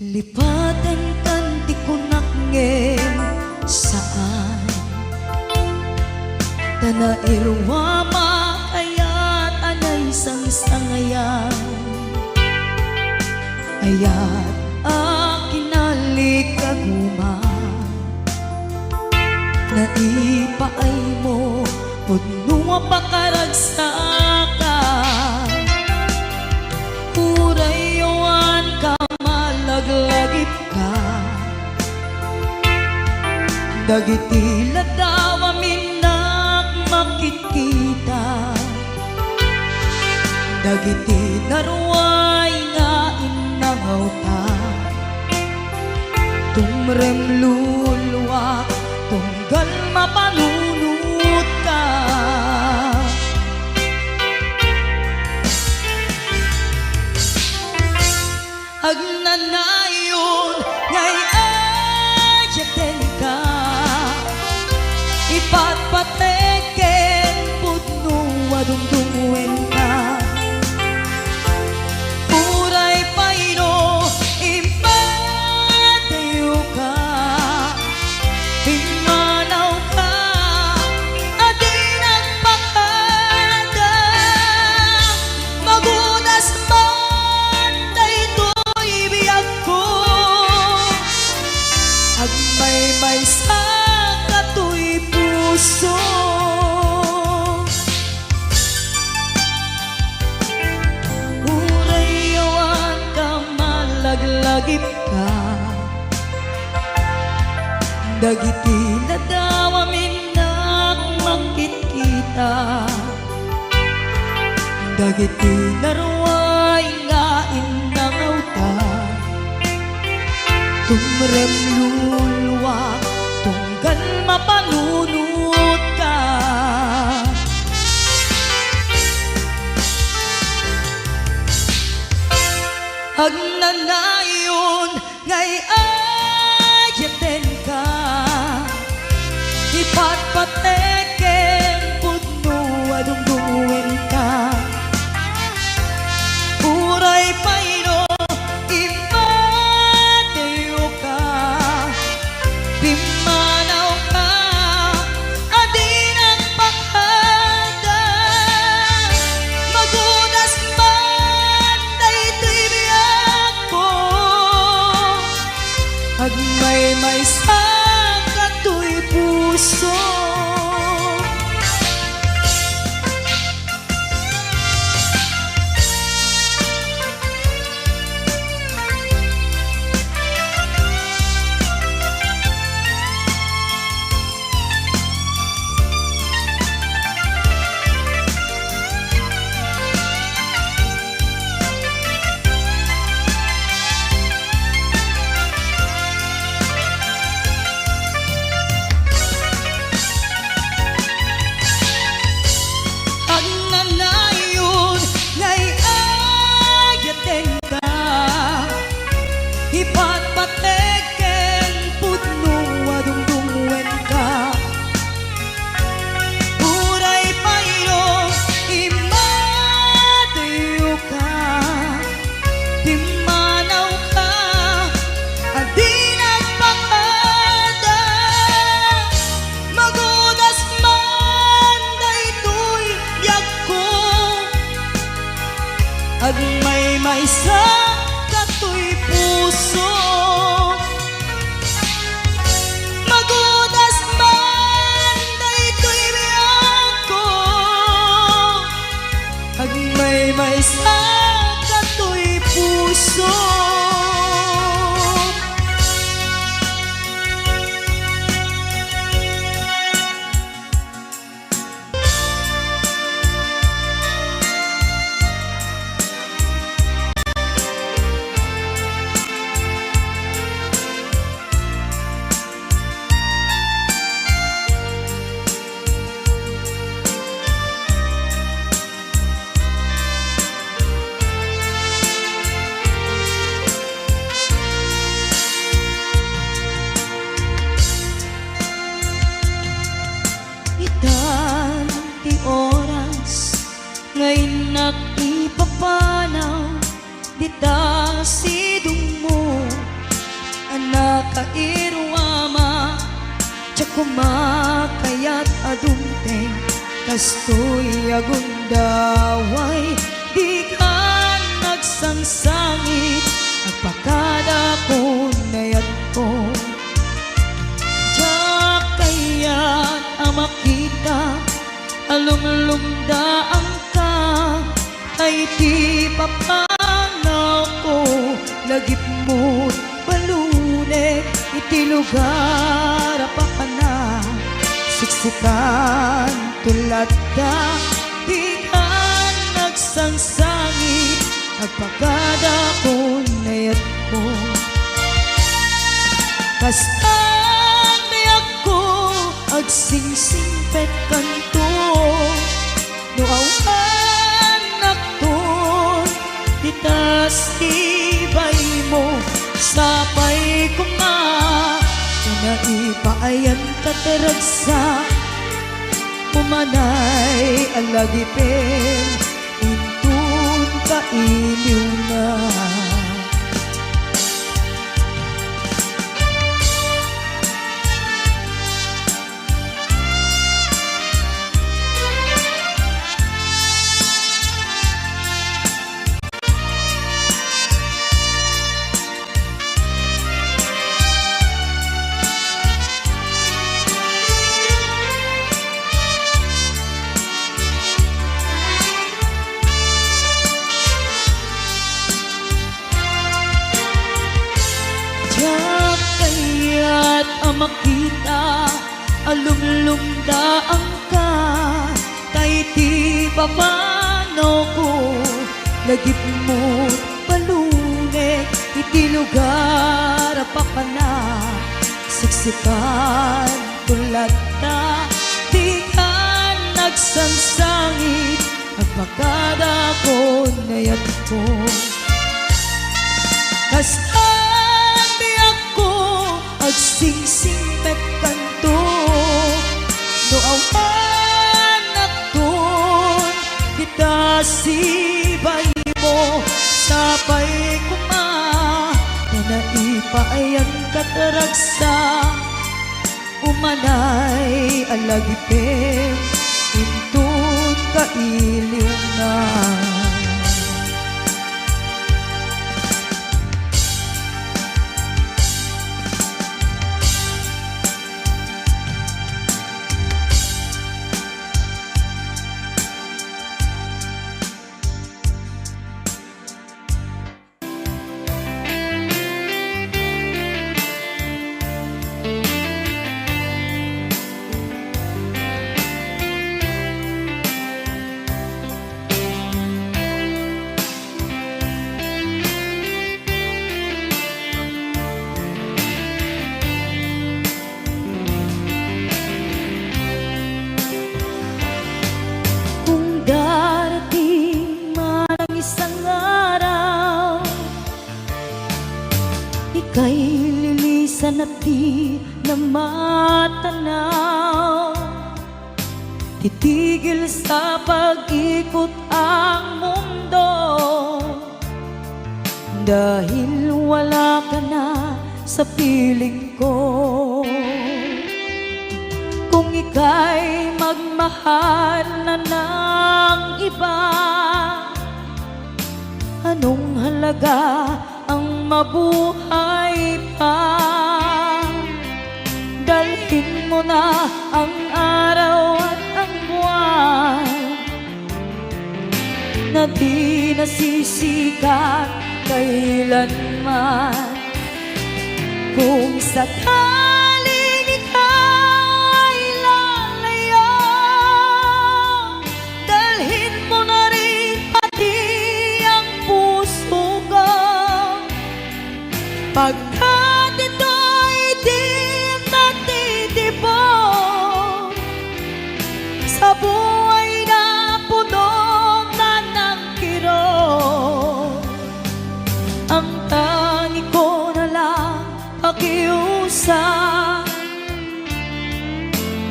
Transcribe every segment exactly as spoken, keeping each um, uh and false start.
Lipatenkan ti kunak ngem saan. Ta nairwamak ayat a naisangsangayan. Ayat a kinalikaguman. Naipaaymo pudno a pakaragsakan. Uray awan ka malaglagipka. Dagiti ladaw a minnak makitkita. Dagiti naruay nga innangawta. Tumrem luluak tunggal mapanunotka. Agnanayon nga ay-ayatenka, ipatpatek ken pudno a dumdumngegka. Uray pay no immadayoka, pimmanawka a di nagpakada. Magudas man daytoy biagko, agmaymaysa katoy puso. Uray awan ka malaglagipka. Dagiti ladaw a minnak makitkita. Dagiti naruay nga innangawta. Tumrem luluak tunggal mapanunotka. Agnanayon nga ay-ayatenka, ipatpatek ken pudno a dumdumngegka. Uray pay no immadayoka, pimmanawka a di nagpakada. Magudas man daytoy biagko, agmaymaysa katoy puso. Agnanayon nga ay-ayatenka, ipatpatek ken pudno a dumdumngegka. Uray pay no immadayoka, pimmanawka a di nagpakada. Magudas man daytoy biagko, agmaymaysa katoy puso. Makayat a dumteng, kastoy a gundaway, dikan nagsangsangit, agpakada kun nayatko. Diak kayat a makita a lumlumdaanka, ta iti papanawko, lagipmo't balunek iti lugar a papanak. Siksikanto latta, dikan nagsangsangit, agpakada kun nayatko. Kasta nayatko, agsingsingpetkanto, no awan nakton, ditas ibaymo, sapay koma, ta naipaayan kat ragsak, umanay a lagipen, inton kailiwna. Diak kayat a makita a lumlumdaanka, ta iti papanawko, lagipmo't balunek iti lugar a papanak. Siksikanto latta, dikan nagsangsangit, agpakada kun nayatko. Kasta biagko, agsingsingpetkanto, no awan nakton, ditas ibaymo, sapay koma, ta naipaayan kat ragsak, umanay a lagipen inton kailiwna. Kung darating man ang isang araw, ika'y lilisan at di na matanaw. Titigil sa pag-ikot ang mundo dahil wala ka na sa piling ko. Kung ika'y magmahal na ng iba, anong halaga ang mabuhay pa? Dalhin mo na ang araw at ang buwan na di nasisikat kailanman. Kung sakaling ika'y lalayo, dalhin mo na rin pati ang puso ko. Pagkat ito'y di natitibo sa buhay na puno na ng kirot. Ang tangi ko na lang pakiusap,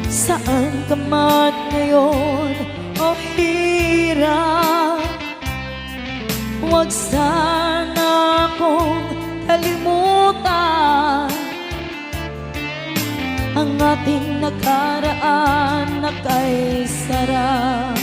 saan ka man ngayon o hirap, huwag sana akong kalimutan. Ang Ngating nakaraan a kaisara.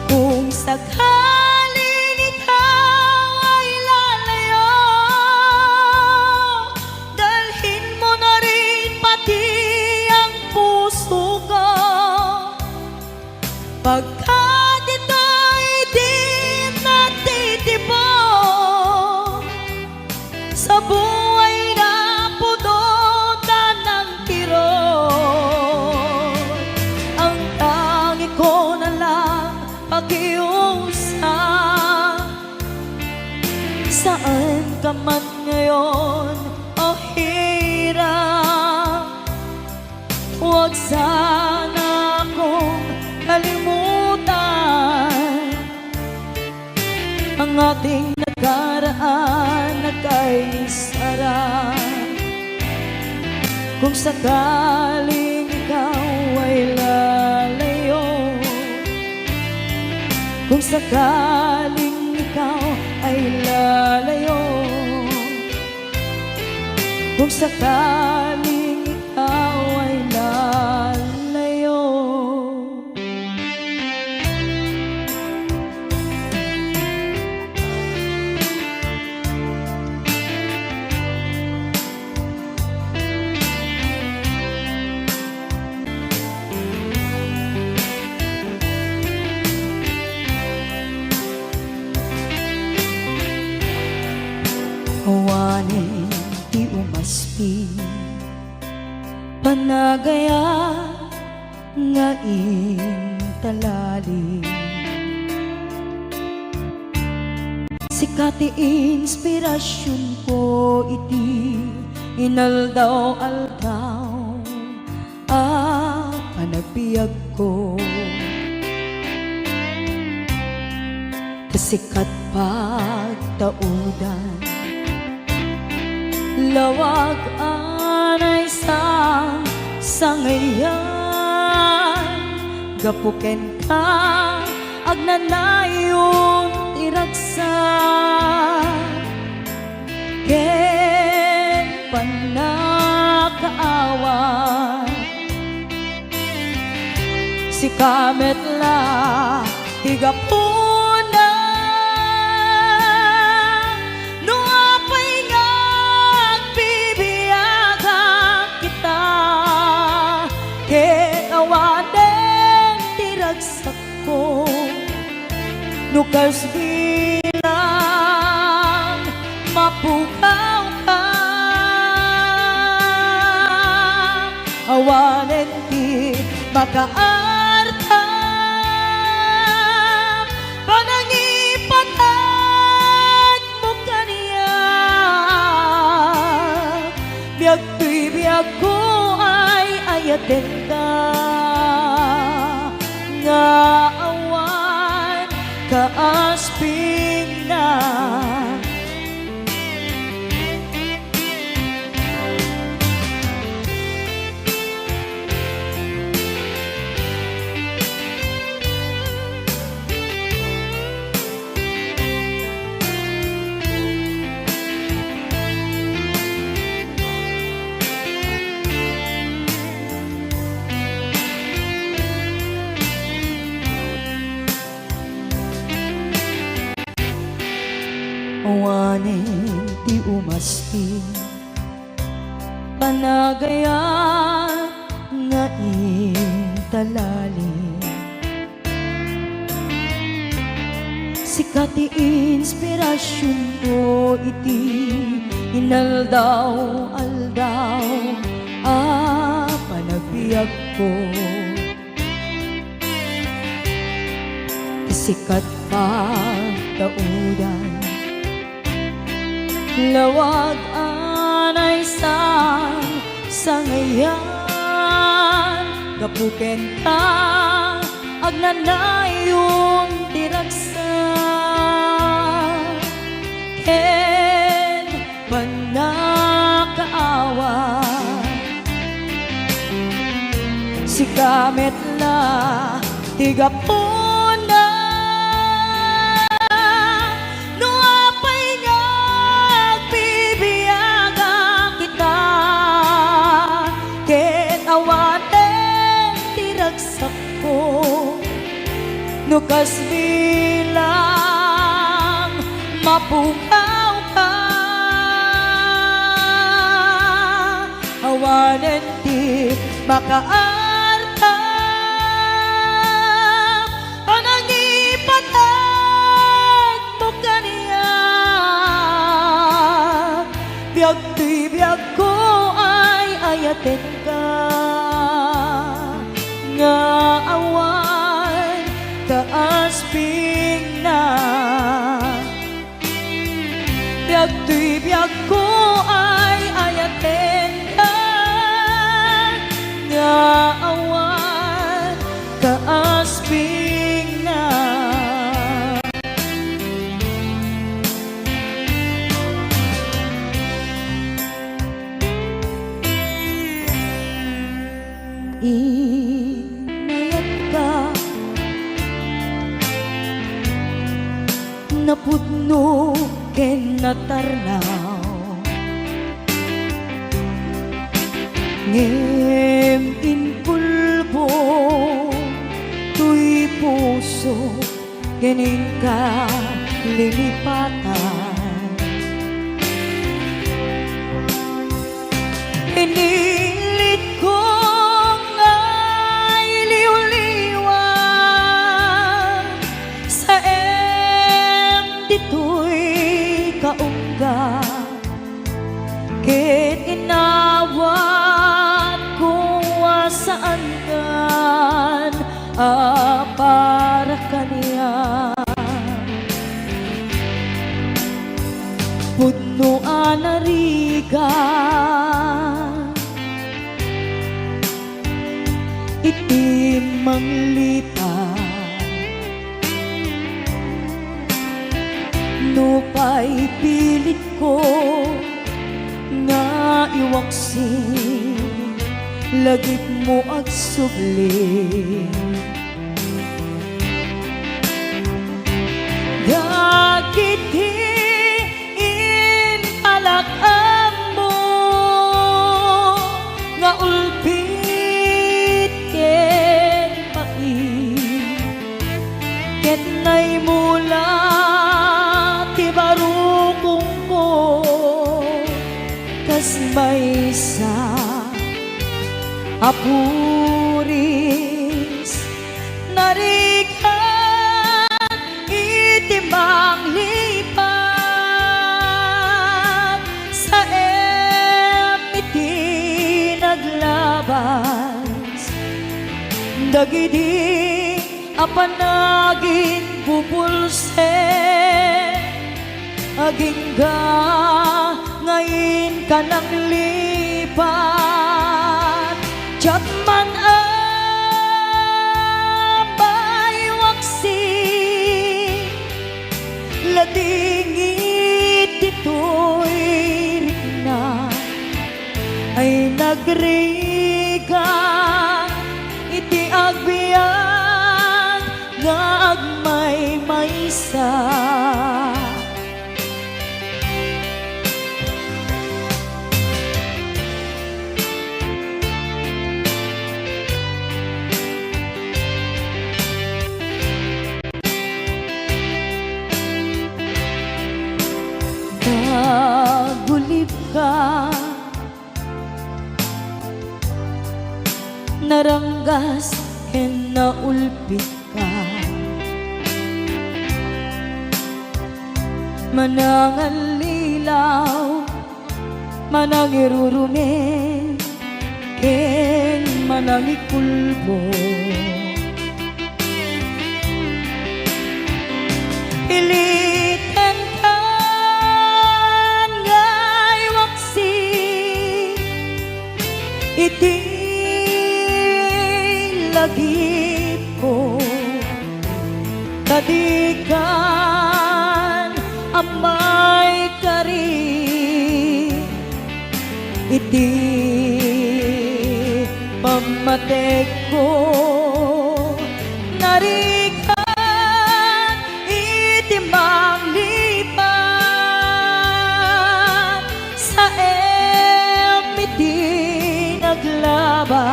Kung sakaling ikaw ay lalayo, dalhin mo na rin pati ang puso ko. Pagkat ito'y di natitipon sa buhay na puno na ng kirot. Ang tangi ko na lang pakiusap, saan ka man ngayon, o hirap, huwag sana akong kalimutan. Ang ating nakaraan na kaisara. Kung sakaling ikaw ay lalayo, kung sakaling ikaw ay lalayo, kung sakaling ikaw ay lalayo. Awanen ti umasping, panagaya nga intalali. Sika ti inspirasyonko iti inaldaw-aldaw a panagbiagko. Ta sika ti pagtaudan, lawag a naisang sangayan. Gapu kenka, agnanayon ti ragsak ken pannakaawat. Sika met la ti gapuna no apay nga agbibiagan kita, ket awanen ti ragsakko no kas bilang mapugawka. Awanen ti makaarta, panangipatagmo kaniak. Biag toy biagko ay ayatenka, nga awan kaaspingna. Awanen ti umasping, panagaya nga intalali. Sika ti inspirasyonko iti inaldaw-aldaw a panagbiagko. Ti sika ti pagtaudan, lawag a naisang sangayan. Gapu kenka, Agnanayon ti ragsak ken pannakaawat. Sika met la ti gapuna. No apay nga agbibiagak ita, ket awanen ti ragsakko, no kas bilang mapugawka, awanen ti makaarta. Panangipateg mo kaniak, biag toy biagko ay ayatenka, nga awan kaaspingna. Biag toy biagko ay ayatenka, nga awan kaaspingna. Inayatka, napudno ken natarnaw, ngem inkulbo toy puso ken inka linipatan. Inilitko nga iliwliwan, saem ditoy kaungga, ket inawatko a saankan a para kaniak. Pudno a narigat iti manglipat. Nupay pilitko nga iwaksi, lagipmo agsubli. Dagiti impalak-ammo nga ulpit ken pait, ket naimula ti barukongko kas maysa a puris. Narigat iti manglipat, saem iti naglabas dagidi a panaginbubulsek. Agingga nga inka nanglipat, diak man a maiwaksi. Ladingit ditoy rikna ay nagrigat iti agbiag nga agmaymaysa. Nagulibka, naranggas ken naulpitka. Manangallilaw, manangirurumen, ken manangikulbo. Pilitenkan nga iwaksi iti lagipko. Narigan a maikari iti pammategko, narigan iti manglipat, saem iti naglabas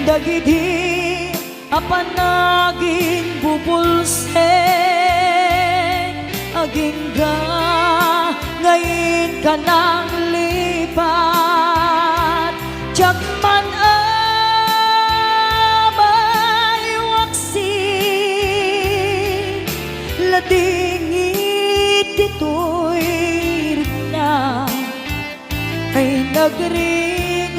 dagidi a panaginbubulsek, agingga nga inka nanglipat. Diak man a maiwaksi, ladingit ditoy rikna. Ay nagrigat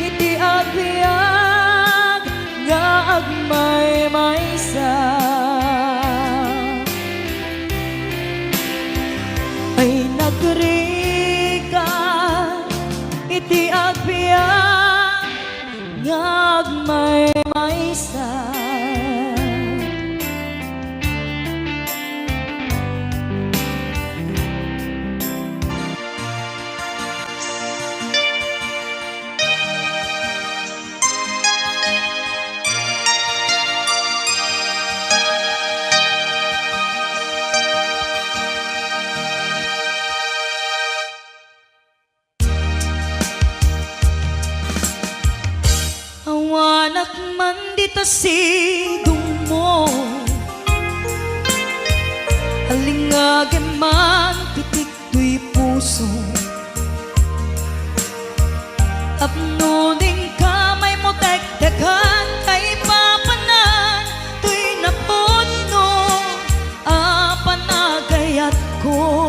iti agbiag nga agmaymaysa. Ay nagrigat iti agbiag nga agmaymaysa. Awanak man dita sidongmo, alingagem man pitik toy puso. Tapno dingka maimutektekan, kaipapanan toy napudno a panagayatko.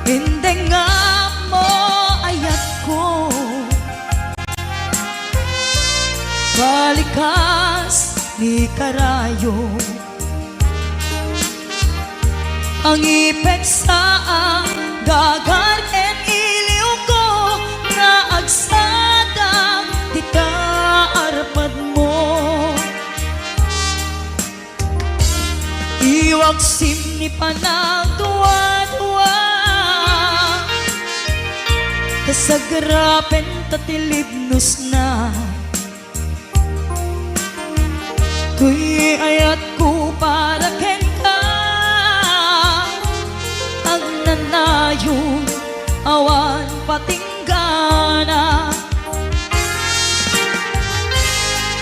Indengngapmo, ayatko, balikas ni karayo. Angipeksa a gagar ken iliwko nga agsada dita arpadmo. Iwaksim ni panagduadua ta sagrapen ta ti libnosna. Toy ayatko para kenka, agnanayon, awan patinggana.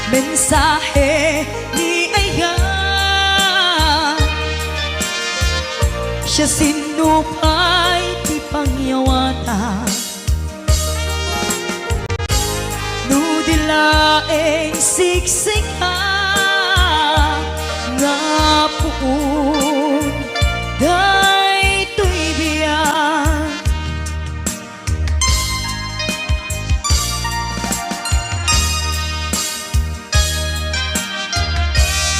Mensahe ni aya, siasino pay ti pangyawata? No di laeng siksika nga puon daytoy biag.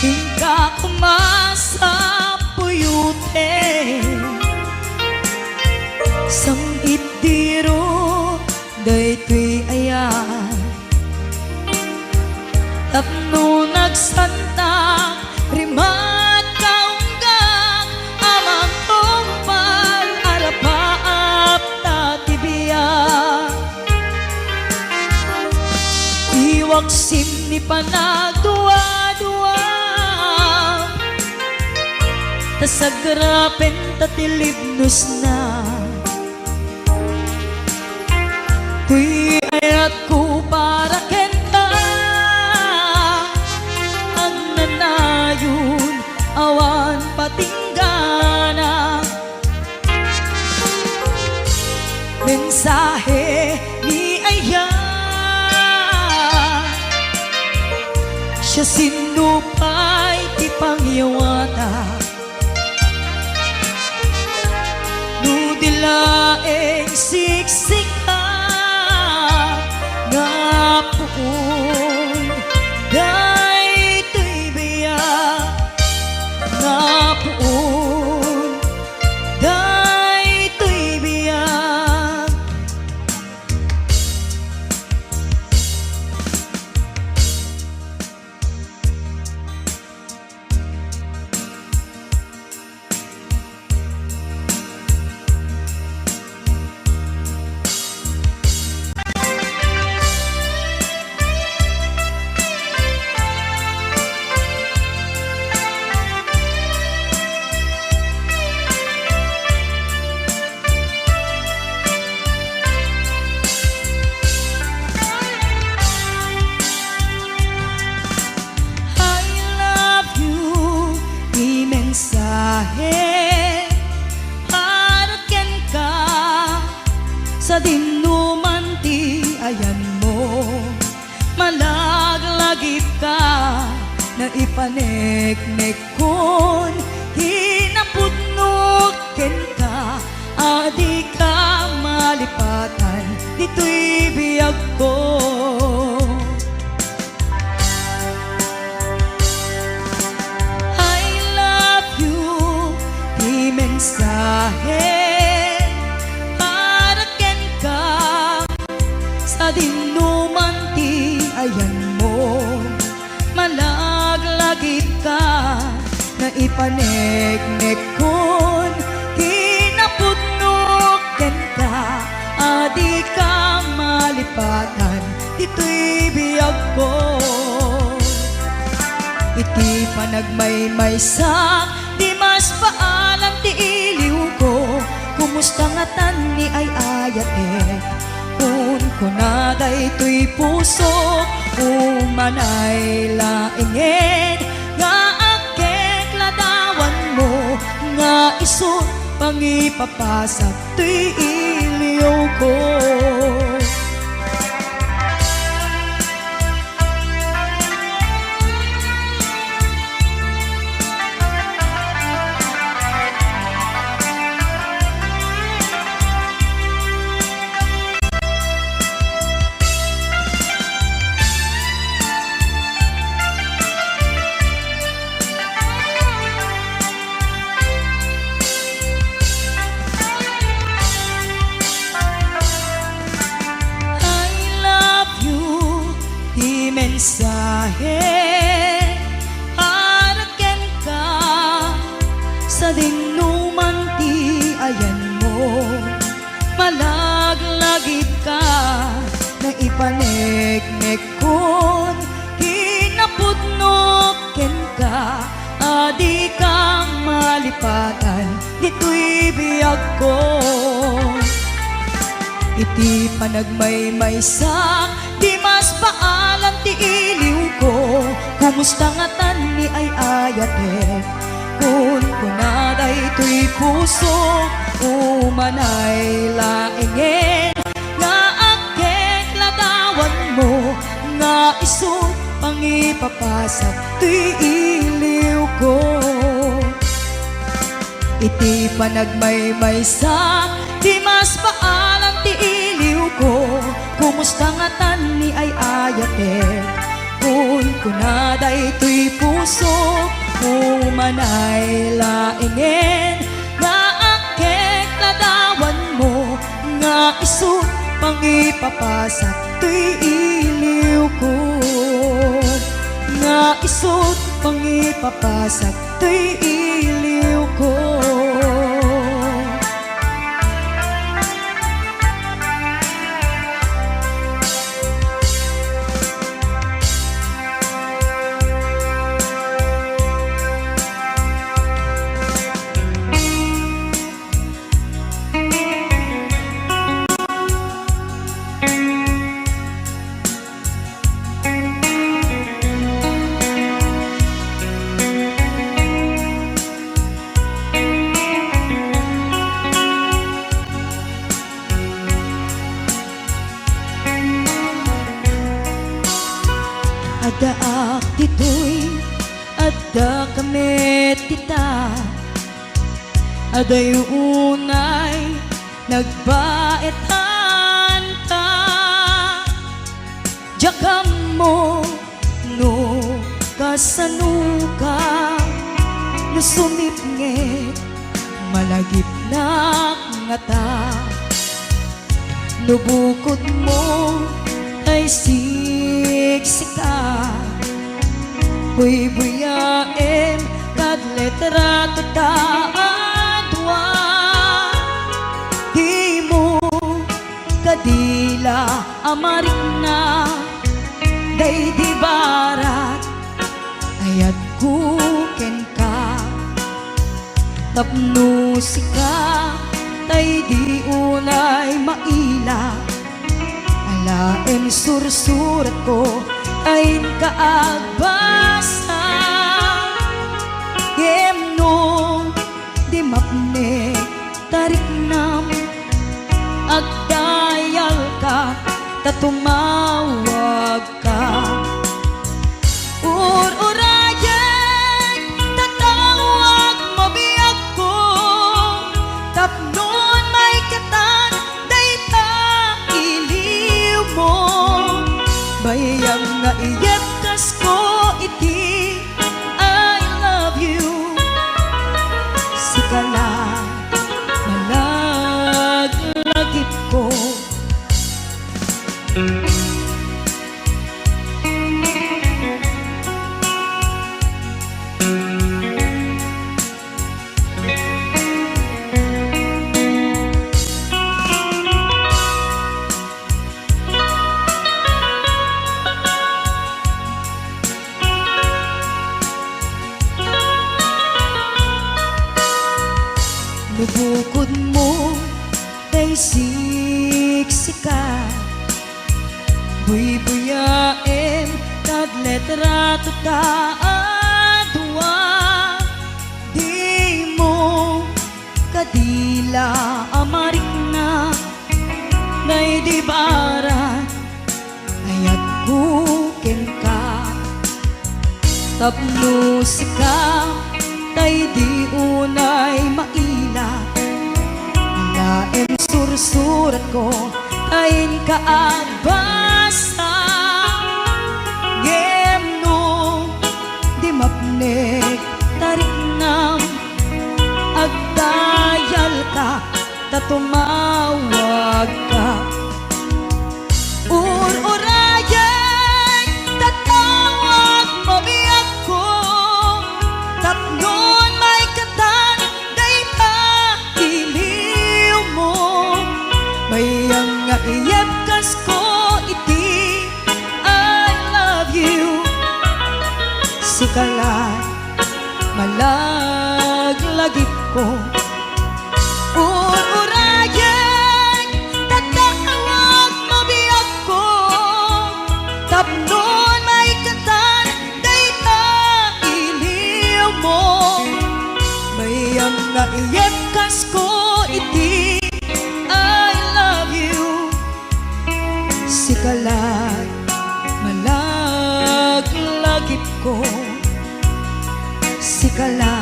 Inka koma sa puyote, sam-itdiro daytoy aya. Tapno nagsantak, rimat kaunggak a mangtungpal, arapaap ta ti biag. Iwaksim ni panagduadua, ta sagrapen ta ti libnosna. Toy ayatko para kenka, agnanayon, awan patinggana. Mensahe ni aya, siasino pay ti pangyawata? No di laeng siksika nga puon daytoy biag, nga puon daytoy biag. Sadinoman ti ayanmo, malaglagipka, naipaneknekkon, kinapudnok kenka, a dika malipatan ditoy biagko. I love you, ti mensahe para kenka. Sadinoman ti ayanmo, malaglagipka, naipaneknekkon, kinapudnok kenka, a dika malipatan ditoy biagko. Iti panagmaymaysak, dimas paalam ti iliwko. Kumusta ngatan ni ay-ayatek? Kunkuna daytoy pusok, umanay laengen nga agkekladawanmo, nga isu pangipapasak toy iliwko. I love you, ti mensahe para kenka. Sadinoman ti ayanmo, malaglagipka, naipaneknekkon, kinapudnok kenka, a dika malipatan ditoy biagko. Iti panagmaymaysak, dimas paalam ti iliwko. Kumusta ngatan ni ay-ayatek? Kunkuna daytoy pusok, umanay laengen nga agkekladawanmo, nga isu pangipapasak toy iliwko. Iti panagmaymaysak, dimas paalam ti iliwko. Kumusta ngatan ni ay-ayatek? Kunkuna daytoy pusok, umanay laengen nga agkekladawanmo, nga isu pangipapasak toy iliwko, nga isu pangipapasak toy iliwko. Addaak ditoy, addaka met dita. Adayo unay nagbaetanta. Diak ammo no kasanoka, no sumipnget malagipnak ngata. No bukodmo tay siksika, buybuyaem kad litrato ta a dua. Dimo kadi la a marikna daydi barat ayatko kenka. Tapno sika tay di unay maila, alaem sursuratko ta inka agbasa. Ngem no di mapnek ta riknam, agda tumawagka. Ur-urayek, tatawag mo biagko, tapnon maikatan dayta iliwmo. Bayam nga iyebkasko iti I love you. Sika la, malaglagipko. No bukodmo tay siksika, buybuyaem kad litrato ta a dua. Dimo kadi la a marikna, daydi barat ayatko kenka. Tapno sika, tay di unay maila, alaem sursuratko, tay inka agbasa. Ngem no di mapnek ta riknam, agdayalka ta tumawagka. Ur-urayek, tatawag mo biagko, tapnon maikatan dayta iliwmo. Bayam nga iyebkasko iti I love you. Sika la, malaglagipko. Ur-urayek, tatawag mo biagko, tapnon maikatan dayta iliwmo. Bayam nga iyebkasko iti I love you. Sika la, malaglagipko. Sika la,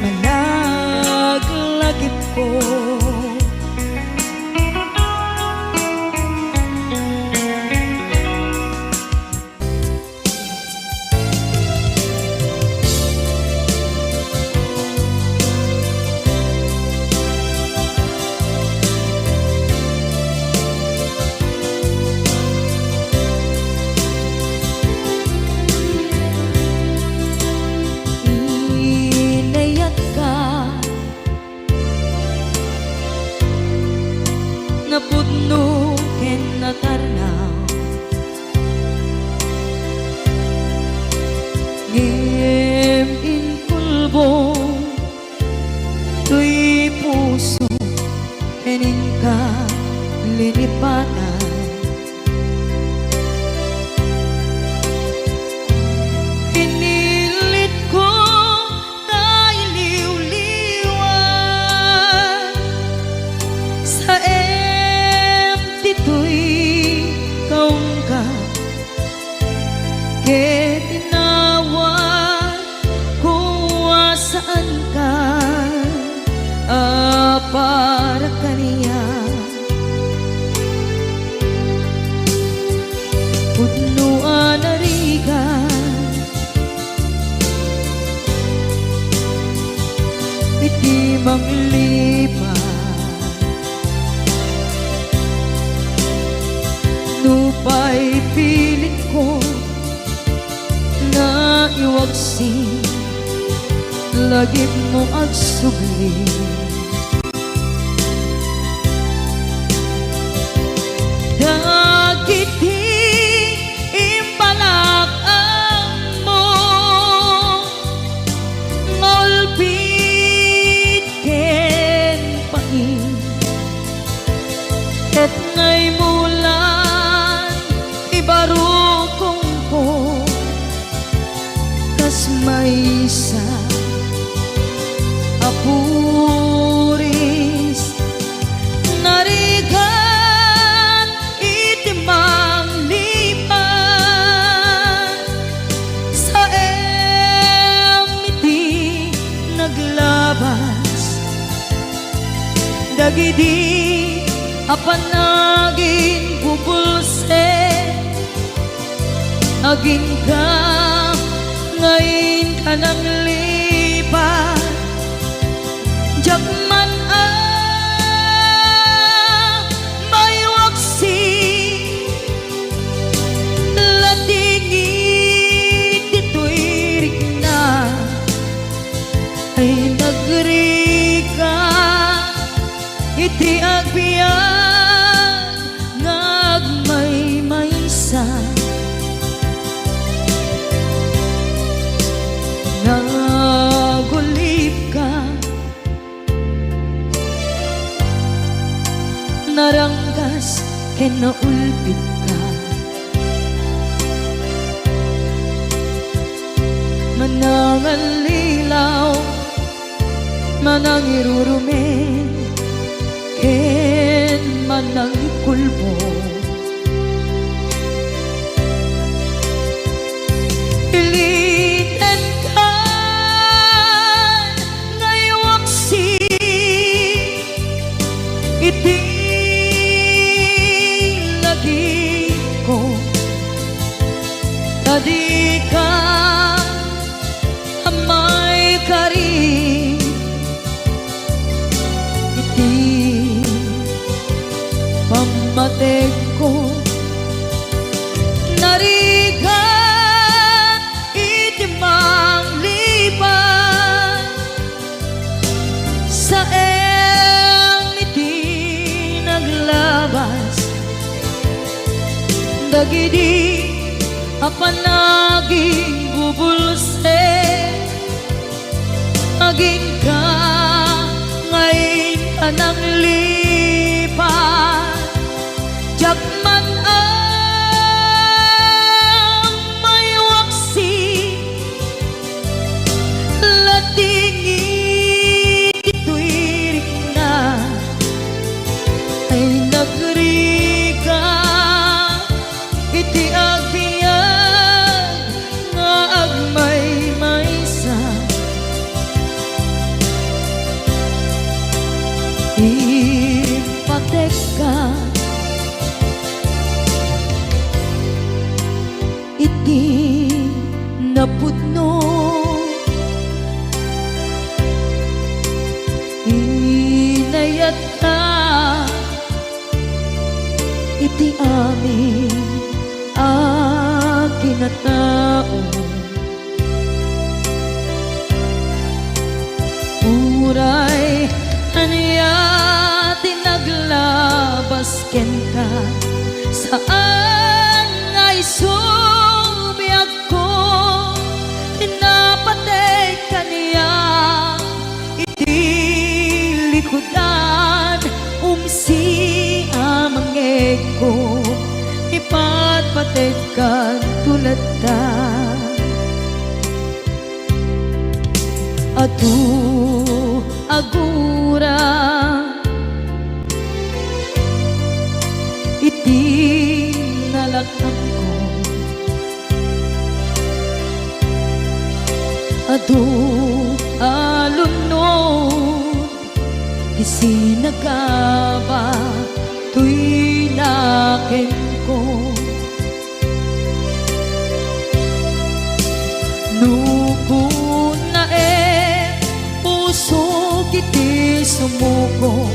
malaglagipko. Inayatka napudno ken natarnaw. Ngem inkulbong toy puso ken inka linipatan. Inilitko nga iliwliwan, saem ditoy kaungka, ket inawatko a saanka a para kaniak. Pudno a narigat iti manglipat. Nupay pilitko nga iwaksi, lagipmo agsubli. Dagiti imbalak-ammo nga ulpit ken pain, ket naimulan ibarukongko kas maysa a puris. Narigat iti Dagidi a panaginbubulsek, aginka nga inka nanglipat. Diak man a maiwaksi, ladingit ditoy rikna. Ay nagrigat iti agbiag nga agmaymaysa. Nagulipka, naranggas ken naulpitka. Manangallilaw, manangirurumen, ken manangikulbod. Ilitenka nga iwaksi iti lagipko, ta dika a maikari iti pammategko. Narigat iti manglipat, saem iti naglabas. Dagidi a panaginbubulsek, aginka nga inka nanglipat. Diak man a maiwaksi, ladingit ditoy rikna. Ay nagrigat iti agbiag nga agmaymaysa. Impatekka iti napudno. Inayatka iti amin a kinatao. Uray ania ti naglabas kenka, saan nga isu biagko, pinapateg kaniak iti likudan, umsi a mangngegko, ipatpategkanto latta. Adu a gura iti nalak-amko. Adu a lunod ti sinagaba toy nakenko. No kunaem, pusok iti sumuko,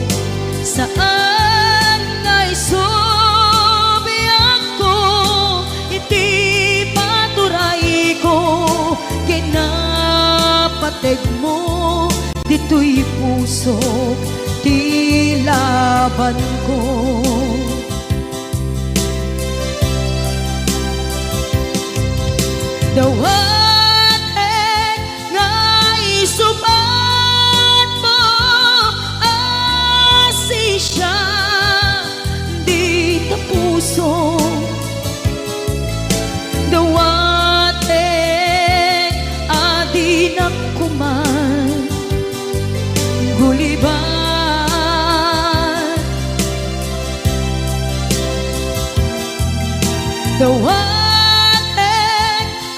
saan nga isu biagko iti paturayko, kinapategmo ditoy pusok ti labanko. Dawatek nga isubatmo a sisiak dita puso. Dawatek a dinak koma gulibat. Dawatek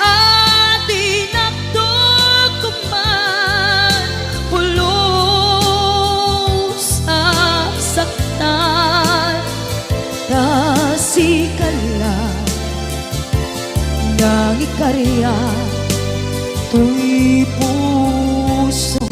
a Nangikariak toy puso.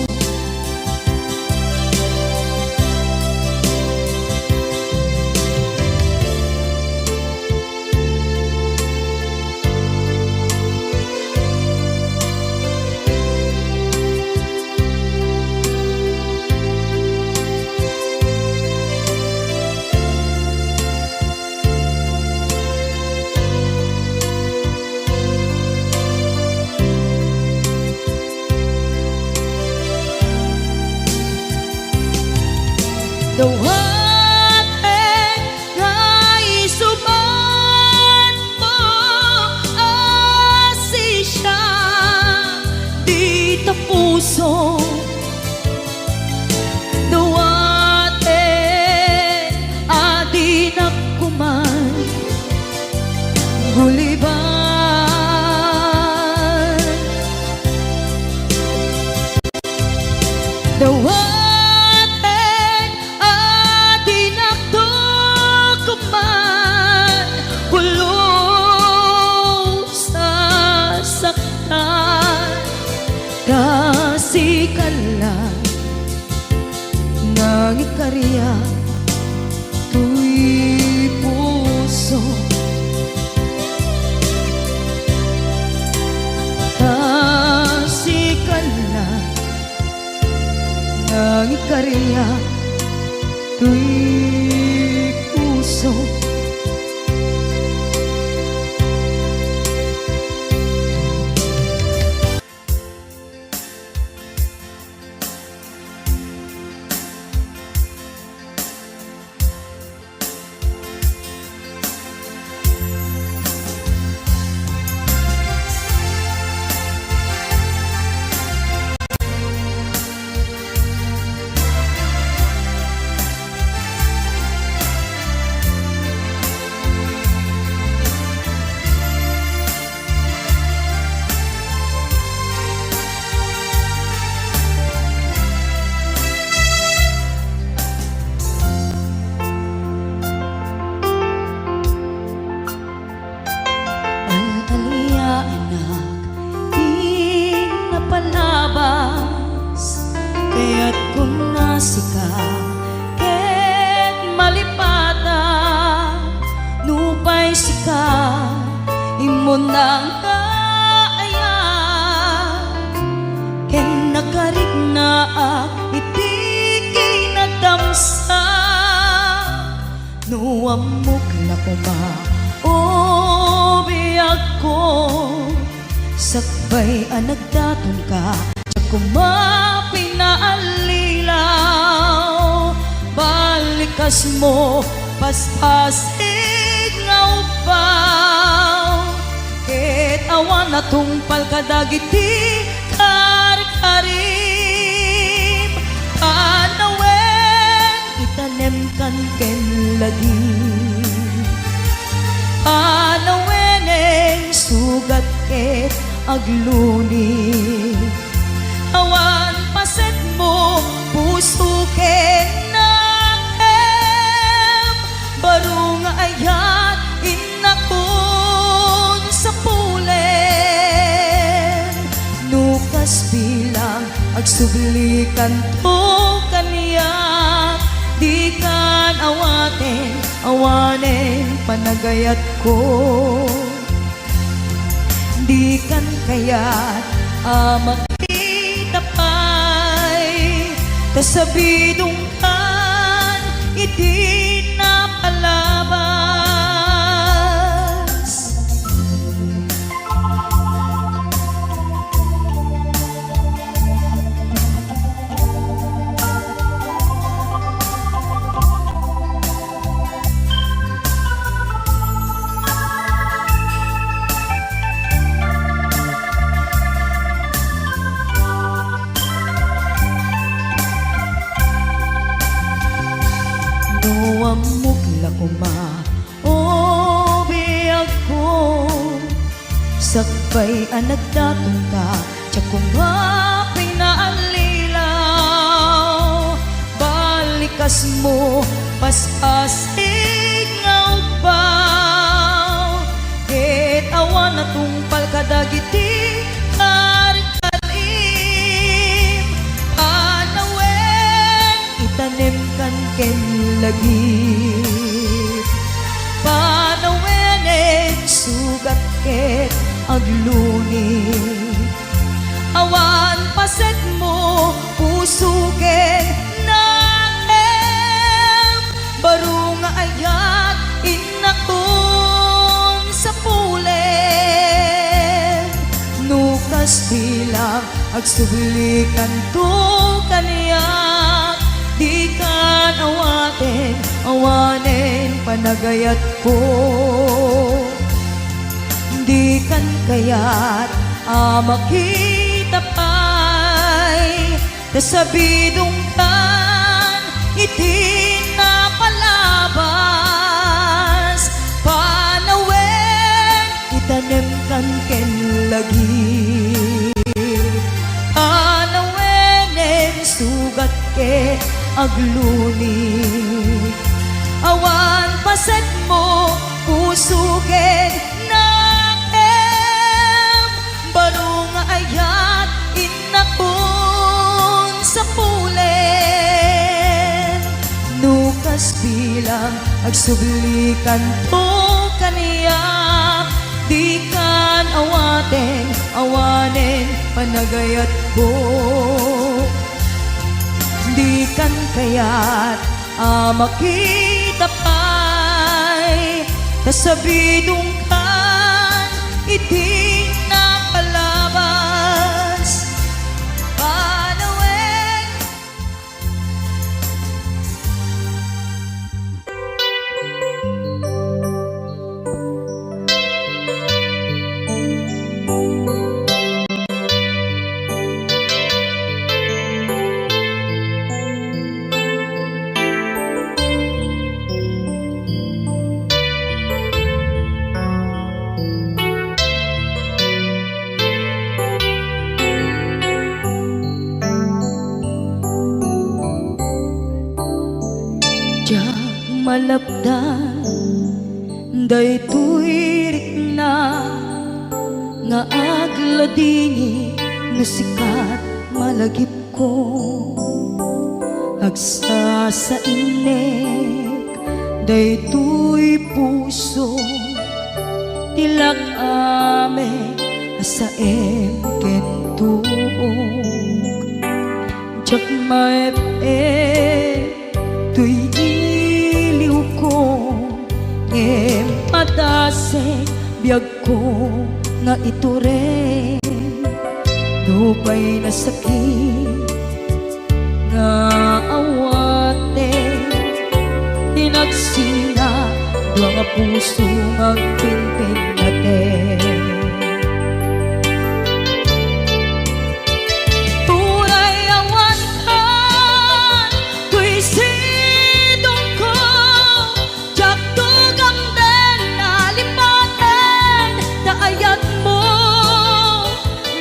Dawaten nga isubat mo a sisya dita puso. Dawaten a dinak kuman guliban. Dawaten a dinak kuman pulos a saktan. Ta sika la nangikariak toy puso. Ta sika la nangikariak toy puso. Al-alia, anak, ti napalabas, kayatko nga sika ket malipatak. Nupay sika, immuna nga ayat, ken nakariknaak iti kinadamsa. No ammok la koma, o biagko, sakbay a nagdatonka, diak koma pinaallilaw. Balikasmo, paspasig nga ubbaw, ket awan a tungpal kadagiti karkarim. Panawen, itanemkan ken lagip. Panawenen, sugat ket agluni. Awan pasetmo, puso ken nakem. Baro nga ayat, innakon sapulen. No kas bilang, agsublikanto kaniak. Dikan awaten, awanen panagayatko. Dikan kayat a makita pay, ta sabidongkan iti napalabas. No ammok la koma, o biagko, sakbay a nagdatonka, diak koma pinaallilaw. Balikasmo, paspasig nga ubbaw, ket awan natungpal kadagiti karkalim, panawen, itanemkan ken lagip. Panawenen sugat ket agluni. Awan pasetmo, puso ken nakem. Baro nga ayat, innakon sapulen. No kas bilang, agsublikanto kaniak, dikan awaten, awanen panagayatko. Dikan kayat a makita pay, ta sabidongkan iti napalabas. Panawen, itanemkan ken lagip. Panawenen sugat ket agluni. Awan pasetmo, puso ken nakem. Baro nga ayat, innakon sapulen. No kas bilang, agsublikanto kaniak, dikan awaten, awanen panagayatko. Dikan kayat a makita pay, ta sabidongkan iti napalabas. Panawen. Diak malapdan daytoy rikna nga agladingit no sika ti malagipko. Agsasainek daytoy puso ti lak-amek a saem ken tuok. Diak maep-ep toy iliwko, ngem padasek biagko nga itureng. Nupay nasakit nga awaten, inagsina dua nga puso nga agpinpinnaten. Uray awankan toy sidongko, diak tugamden a lipaten ta ayatmo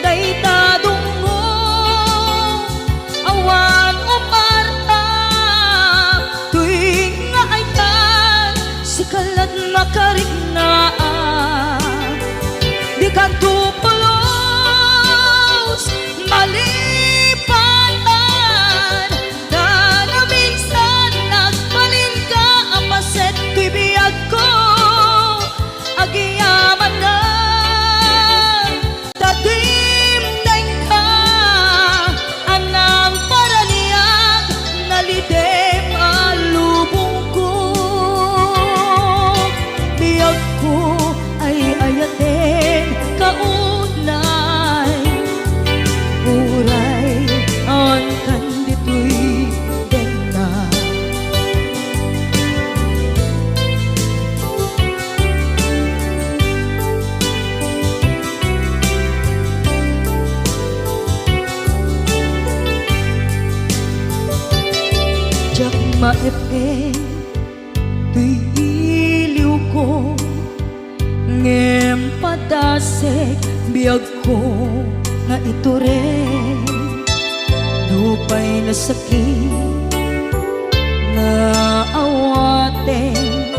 dayta dungngo. Awan uparta toy nga ayat, sika lat makariknaan. Dikanto pulos malipatan, ta naminsan nagbalinka a paset toy biagko. Agyamanak ta dimdengka a namparaniak, nalidem a lubongko. Biagko ay ayaten ka unay, uray awankan ditoy denna. Diak maep-ep toy iliwko, ngem padasek biagko nga itureng. Nupay nasakit nga awaten,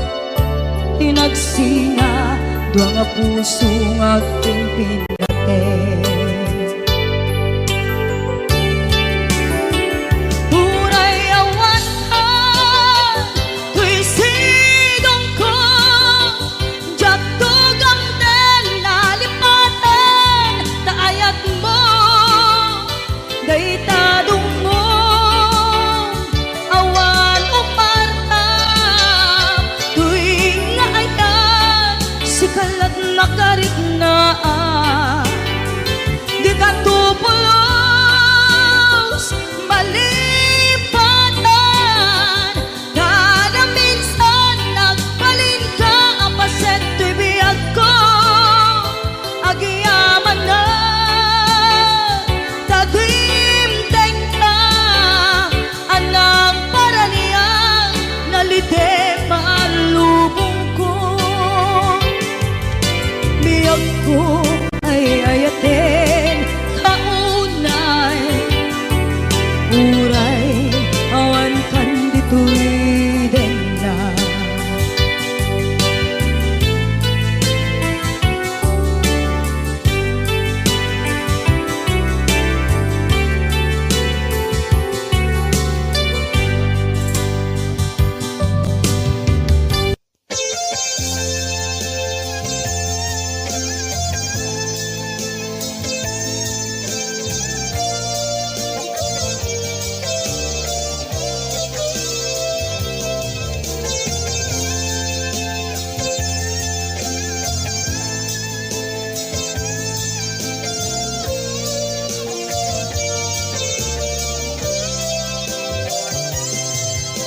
inagsina dua puso nga agpinpinnaten. Uray awan ka, toy sidongko, diak tugamden nalipaten ta ayatmo. Dayta dumngom, awan umartam, toy nga ayat, sika lat makariknaan. Dika to pulos malipatan, kada minsan nagbalinka a paset toy biagko. Agyamanak ta dimdengka a nagparaniag, nalitem a lubongko. Biagko ay ayaten ta unay, uray awan kan ditoy denna.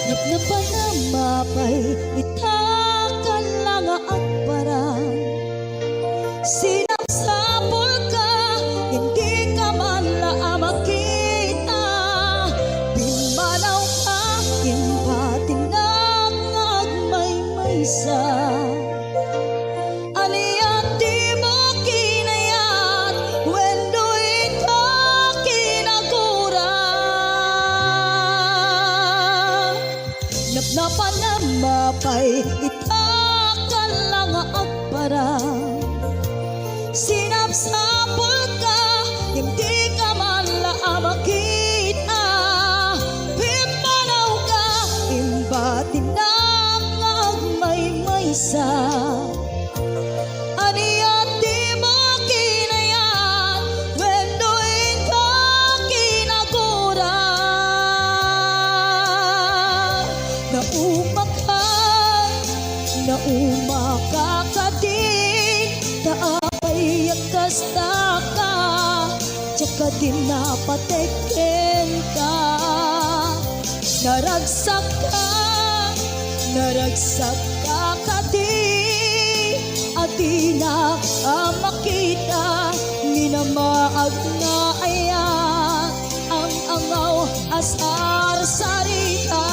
Napnapanam apay ita, kalla nga agparang. Sinapsapulka, dika man la a makita. Pimmanawka, imbatinak nga agmaymaysa. Ania ti mo kinayat wenno ita kinagura? Napnapanam apay ita, kalla nga agparang. Sinapsapulka, ngem dika man la a makita. Pimmanawka, imbatinak nga agmaymaysa. Ania ti mo kinayat wenno ita kinagura? Naumaka, naumaka kadi ta apay a kasta ka, diak kadi napatekken ka. Naragsakka, naragsakka kadi a dinak a makita, minamaag nga ayat, ang-angaw a sarsarita.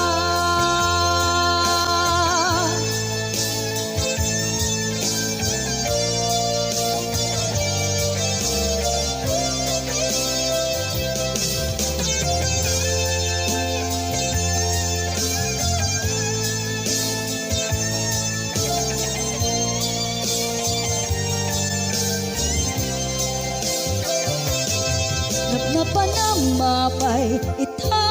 Napnapanam apay ita,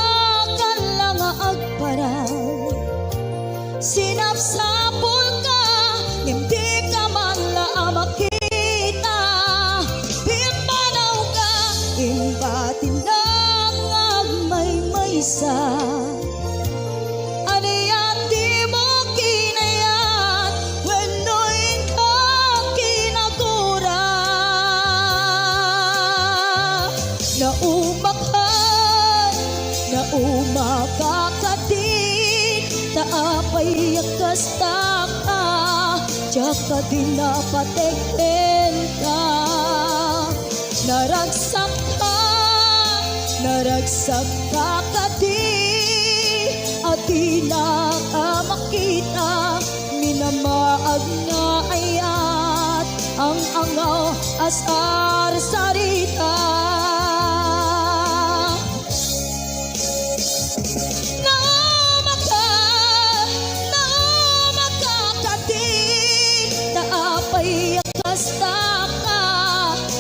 kalla nga agparang. Sinapsapulka, ngem dika man la a makita. Pimmanawka, imbatinak nga agmaymaysa. Ania ti mo kinayat wenno ita kinagura? Naumaka, naumaka kadi ta apay a kasta ka, diak kadi napatekken ka. Naragsakka, naragsakka kadi a dinak a makita, minamaag nga ayat, ang-angaw a sarsarita. Naumaka, naumaka kadi ta apay a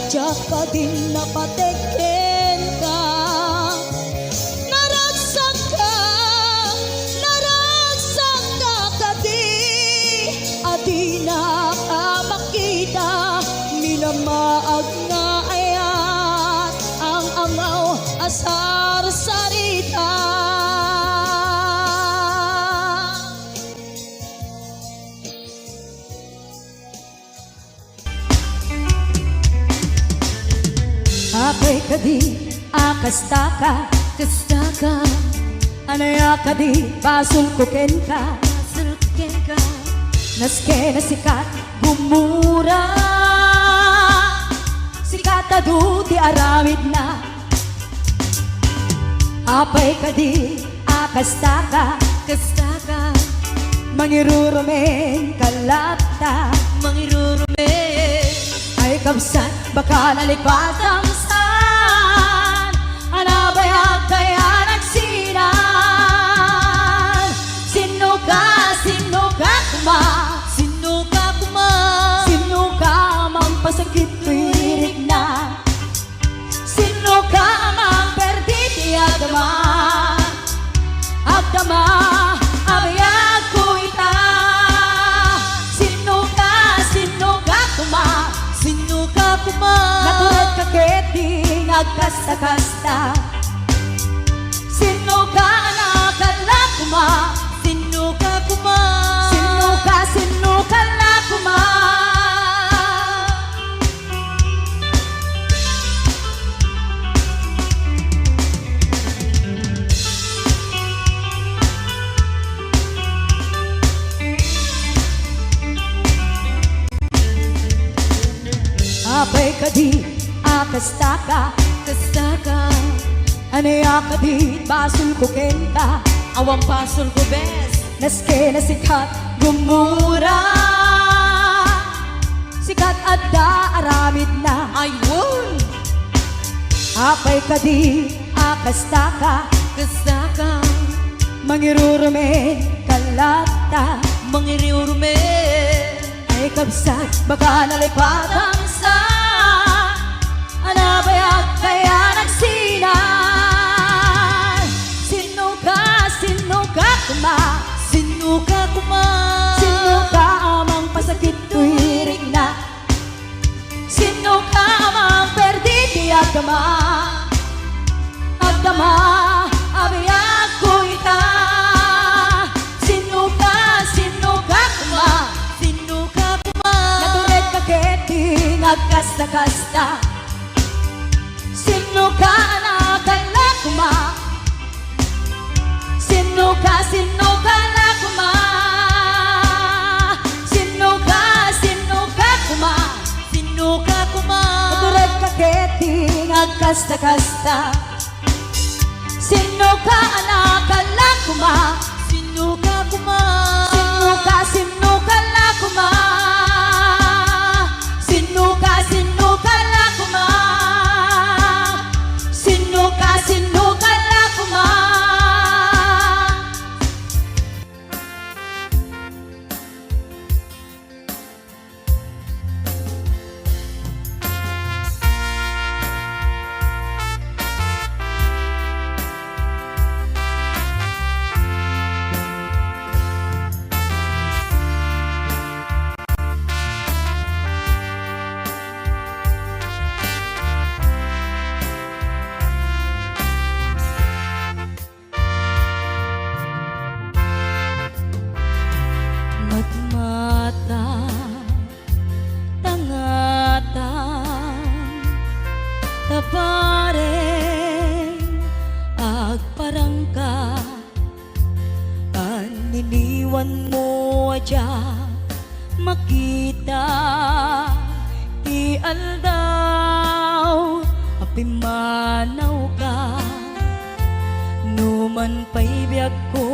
Diak kadin napatekken ka. Naragsakka, naragsakka kadi. Adinak a makita, minamaag nga ayat ang amaw a sarsarita. Apay kadi a kastaka, kastaka. Ania kadi basolko kenka, basolko kenka. Maski nasikat gumura, sikat adu ti aramidna. Apay kadi a kastaka, kastaka. Mangirurumen ka latta, mangirurumen. Ay kabsat, baka nalipatan saan a nabayag kaya nagsinan. Sinno ka, sinno ka koma? Sinno ka koma? Sinno ka a mangpasakit toy rikna? Sinno ka a mangperdi ti agama? Agdama a biagko ita. Sinno ka, sinno ka koma? Sinno ka koma? Natured ka ketdi nga agkasta-kasta. Sinno ka a nakalla koma? Sinno ka koma? Sinno ka, sinno ka la koma? Apay kadi a kastaka, kastaka. Ania kadi basolko kenka? Awan basolko, bes. Maski nasikat gumura, sikat adda aramidna. Ay, wen. Apay kadi a kastaka, kastaka. Mangirurumen ka latta, mangirurumen. Ay kabsat, baka nalipatan saan a nabayag kaya nagsinan. Sinno ka, sinno ka koma? Sinno ka koma? Sinno ka a mangpasakit toy rikna? Sinno ka a mangperdi ti agama? Agama a biagko ita. Sinno ka, sinno ka koma? Sinno ka koma? Natured ka ketdi nga agkasta-kasta. Sinno ka a nakalla koma? Sinno ka, sinno ka la koma? Sinno ka, sinno ka koma? Sinno ka koma? Natured ka ketdi nga agkasta-kasta. Sinno ka a nakalla koma? Sinno ka koma? Sinno ka, sinno ka la koma? Sinno ka, sinno ka la koma? Sinno ka, sinno ka la koma? Matmata, tangatan, tapareng, agparangka, anniniwan mo a diak makita ti aldaw a pimmanawka. Numan pay biagko,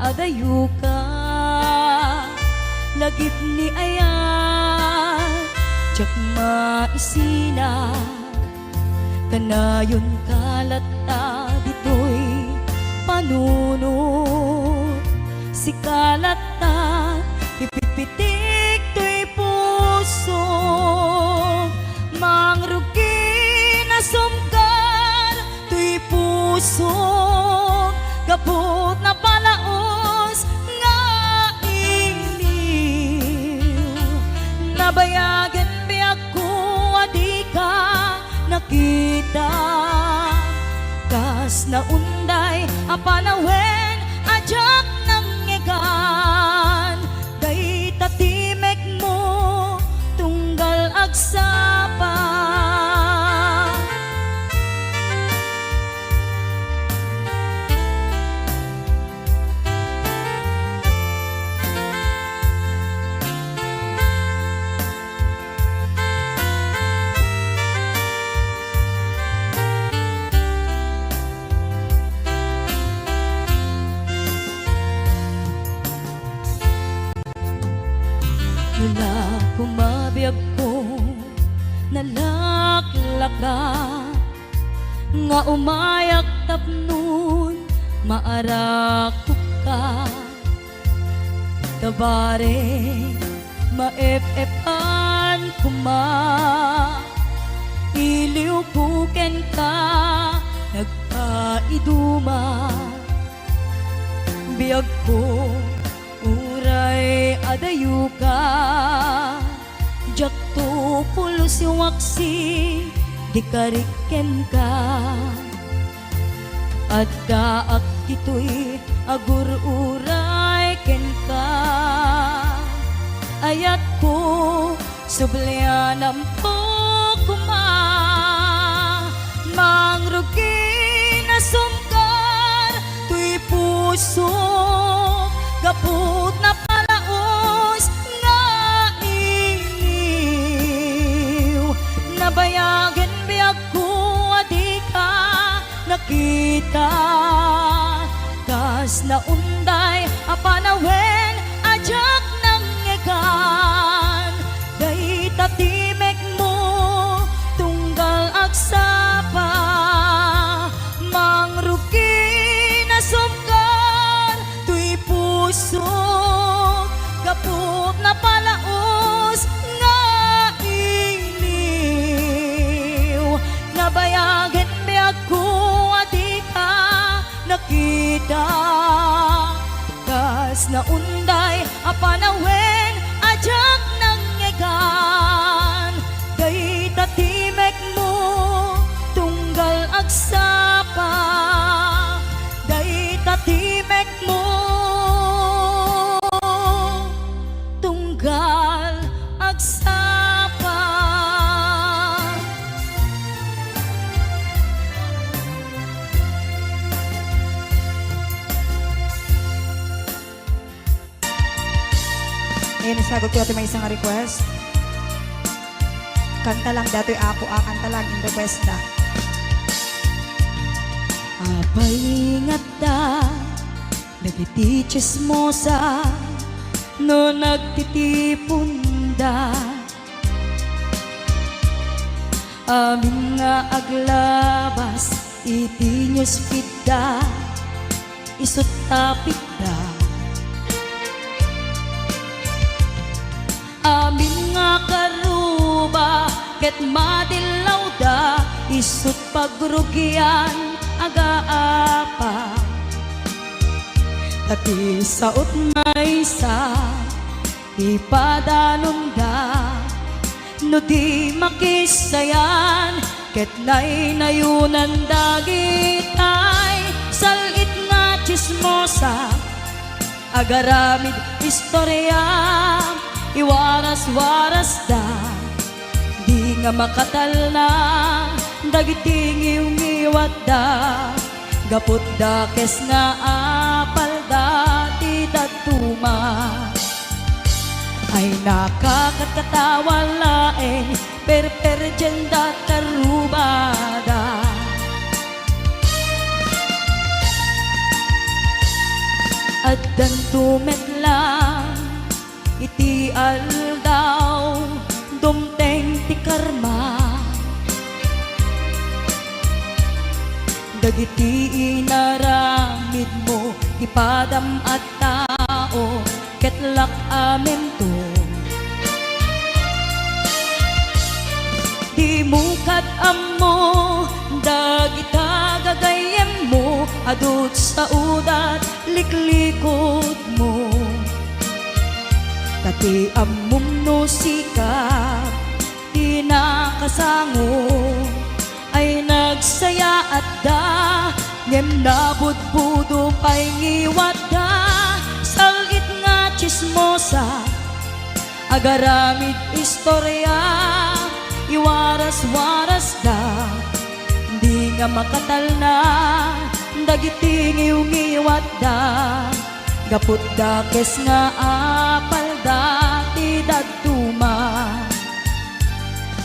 adayoka, lagip ni ayat, diak maisina. Kanayonka latta ditoy panunot, sika latta ipipitik toy puso. puso, gapu ta napalaos nga iniw. Nabayagen biagko a dika nakita. Kas naunday a panawen a diak nangngegan, dayta timekmo tunggal agsapa. Nalako mabiagko, nalaklaka, nga umayak tapnon maarakopka. Tabare, maep-epan koma, iliwko kenka nagpaiduma. Biagko, uray adayoka, diakto pulos waksi, di karik kenka. Addaak ditoy agur-uray kenka. Ayatko, sublianamko koma. Mangrugi, nasumgar toy pusok, gapu ta napalaos nga iniw. Nabayagen biagko a dika nakita. Kas naunday a panawen a diak nangngegan, dayta timekmo tunggal agsapa. Mangrugi, nasumgar toy pusok, gapu ta napalaos nga iniw. Nabayagen biagko a dika nakita. Kas naunday a panawen a diak nangngegan, dayta timekmo tunggal agsapa. Dayta timekmo tunggal agsapa. Eh, nasagot ko ati maysa nga request. Kanta lang datoy, Apo, ah, kanta lang in request da. Apay ngarud dagiti tsismosa no nagtitiponda. Amin nga aglabas iti newsfeed da, isut' tapikda. Amin nga karuba ket madillawda, isut' pagrugian agaapa. Ta ti sao't maysa, ipadanonda no di makisayan, ket naynayonan dagitay sal-it nga tsismosa. Agaramid istoria, iwaras-warasda, di nga makatalna dagiti ngiwngiwatda, gapu ta dakes nga apalda ti dadduma. Ay, nakakatkatawa laeng perperdienda, karubada. Addanto met lang iti aldaw, dumteng ti karma. Dagiti inaramidmo, ti padam a tao, ket laeng amento. Dimo kad-ammo dagita gagayyemmo, Adut sa udat liklikotmo, ta ti ammom no sika ti nakasango ay nagsayaatda, ngem nabudbudo pay ngiwatda. Sal-it nga tsismosa, agaramid istoria, iwaras-warasda, di nga makatalna dagiti ngiwngiwatda, gapu dakes nga apalda ti dadduma.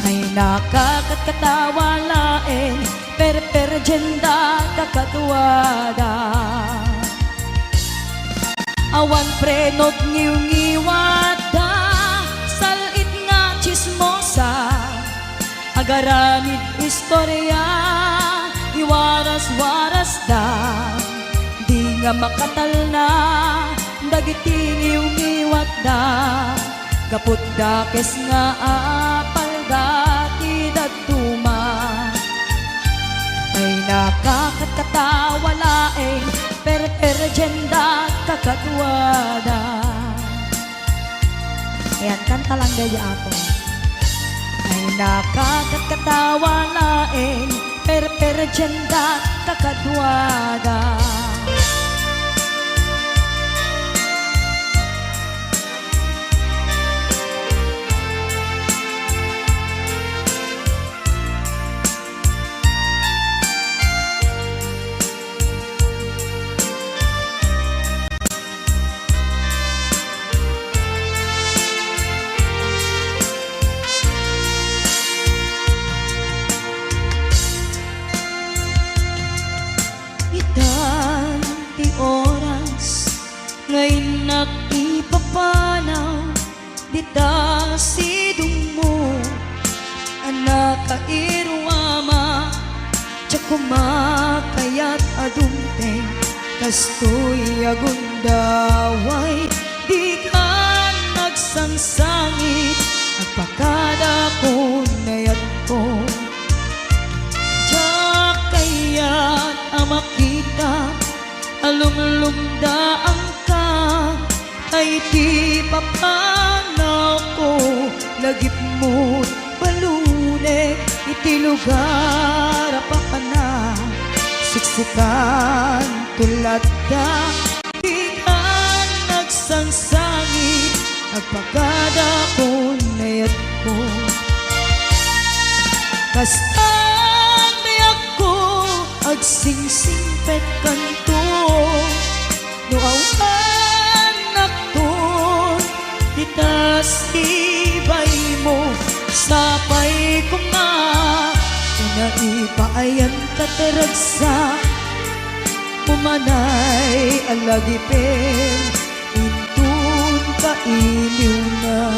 Ay nakakatkatawa laeng perperdienda kakaduada. Awan prenot ngiwngiwatda, sal-it nga tsismosa, agaramid istoria, iwaras-warasda, di nga makatalna dagiti ngiwngiwatda, gapu dakes nga apalda ti dadduma. Ay nakakatkatawa laeng perperdienda kakaduada. Ayan, kanta lang daydi, Apo. Ay nakakatkatawa laeng perperdienda kakaduada. Itan ti oras nga innak ipapanaw dita sidongmo, a nakairuama, diak koma kayat a dumteng kastoy a gundaway. Dikan nagsangsangit, agpakadakon nayatko. Diak kayat a makita a lumlumdaangka, ta iti papanawko, lagipmo't balunek iti lugar a papanak. Siksikanto latta, dikan nagsangsangit, agpakadakon nayatko. Kastan biagko, agsingsingpetkanto. No awan nakton dita sibaymo, sapay koma ta naipaayantkat ragsak. Umanay a lagipen inton kailiwna.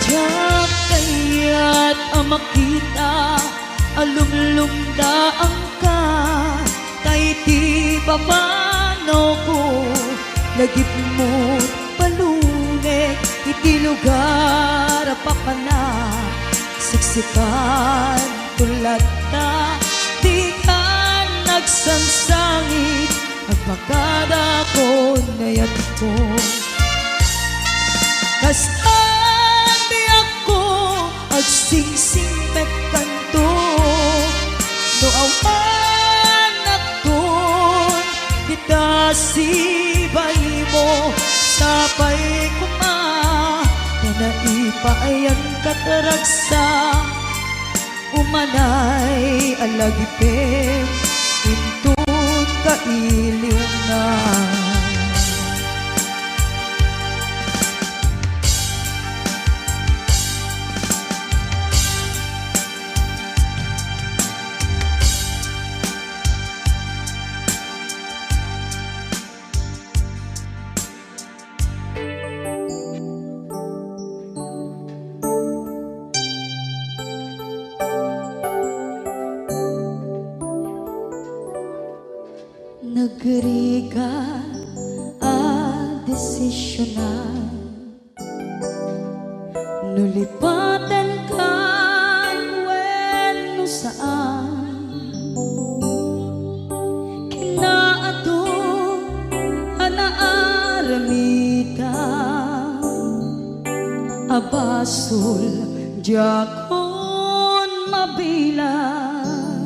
Diak kayat a makita a lumlumdaangka, ta iti papanawko, lagipmo't balunek iti lugar a papanak. Siksikanto latta, dikan nagsangsangit, agpakadakon nayatko. Kastan biagko, agsingsingpetkanto. No awan nakton dita sibaymo, sapay koma ta naipaayantkat ragsak. Umanay a lagipen inton kailiwna. desisionan. No lipatenkan wenno saan, kinaadu a naaramidam a basol diakon mabilang.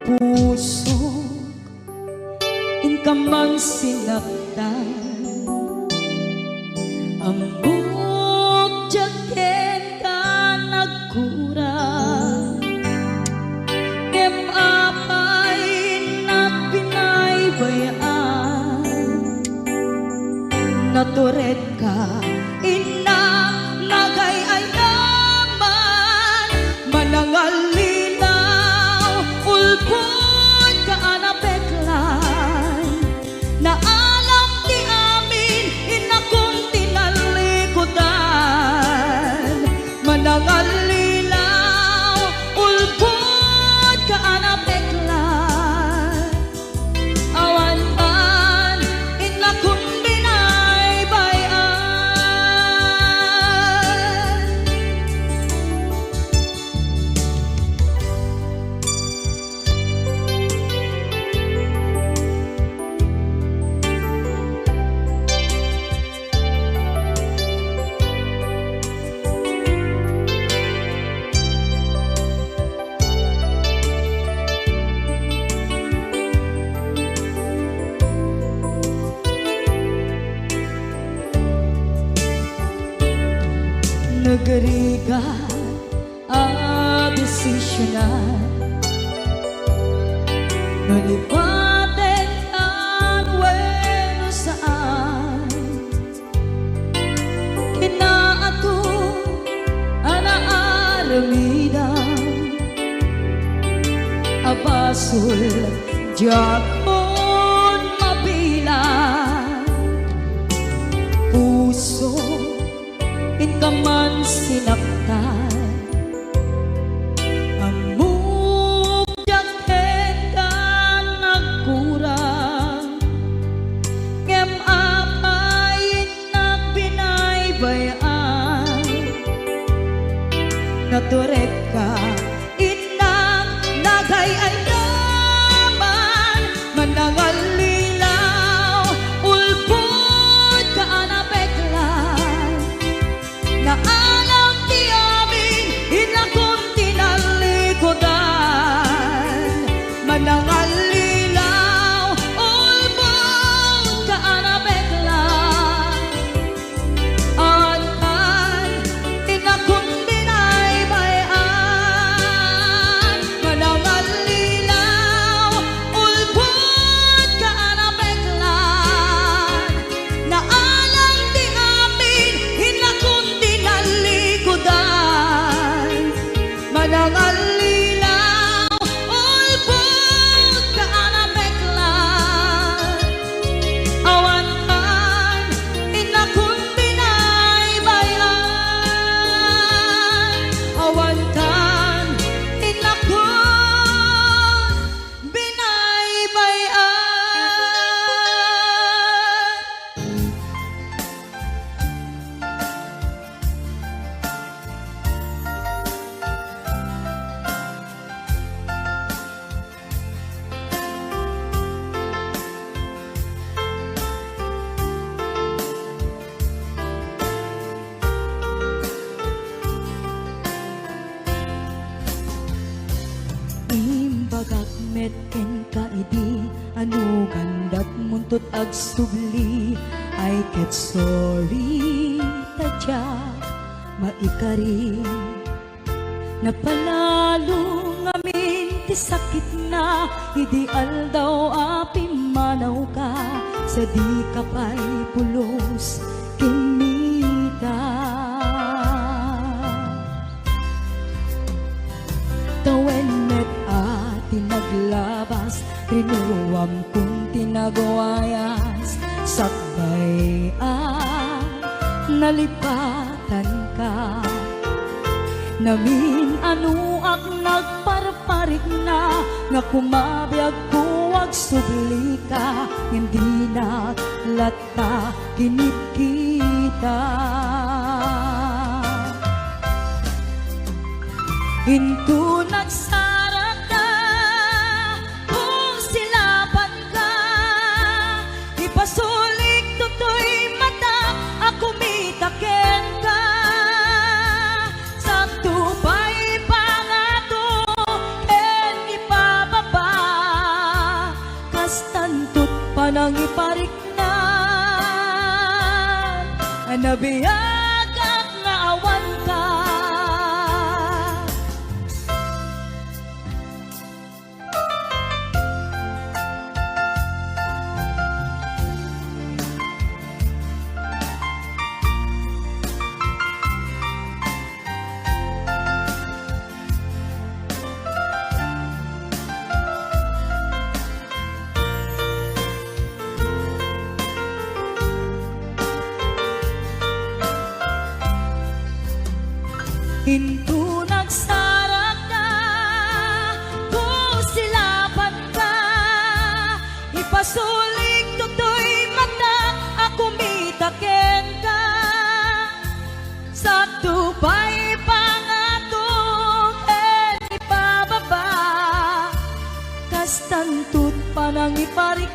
Pusok, inka man sinaktan, ammok diak kenka nagkurang. Ngem apay innak binaybay-an, naturedka, innak nagay-ayaman. Manangallilaw, ulbodka a napeklan. Naalam ti amin, innakon ti nallikudan. Manangallilaw, ulbodka a napeklan. Awan man innakon binaybay-an. Nagrigat a desisionan, no lipatenkan wenno saan. Kinaadu a naaramidam a basol diakon mabilang. Puso, inka man sinaktan, ammok diak kenka nagkurang. Ngem apay innak binaybay-an, naturedka, innak nagay-ayaman. Manangallilaw, ulbodka a napeklan. Naalam ti amin, innakon ti nallikudan. Manangallilaw, ulbodka a napeklan. Awan innakon binaybay-an. Manangallilaw, ulbodka a napeklan. Naalam ti amin, innakon ti nallikudan. Manangallilaw, ulbodka a napeklan. Awan innakon binaybay-an. Awan innakon binaybay-an. Imbagak met kenka idi, ano gandakmonto agsubli, ay ket sorry ta diak maikari. Napalalo ngamin ti sakitna idi aldaw a pimmanawka, sadika pay pulos kimmita. Tawen met a ti naglabas, rinuruamkon ti nagwayas, sakbay a nalipatanka. Namin-anoak nagparparikna, nga kumabiagko a Sublika, ngem dinak latta kinitkita. Intonak sarakda, kung silapanka, ipasulik toy matak a kumita kenka. Sakto pay pangato ken ipababa, kastanto't panangipariknan. Nabiagak nga awanka. Intonak sarakda, kung silapanka, ipasulik toy matak a kumita kenka. Sakto pay pangato ken ipababa, kastanto't panangipariknan.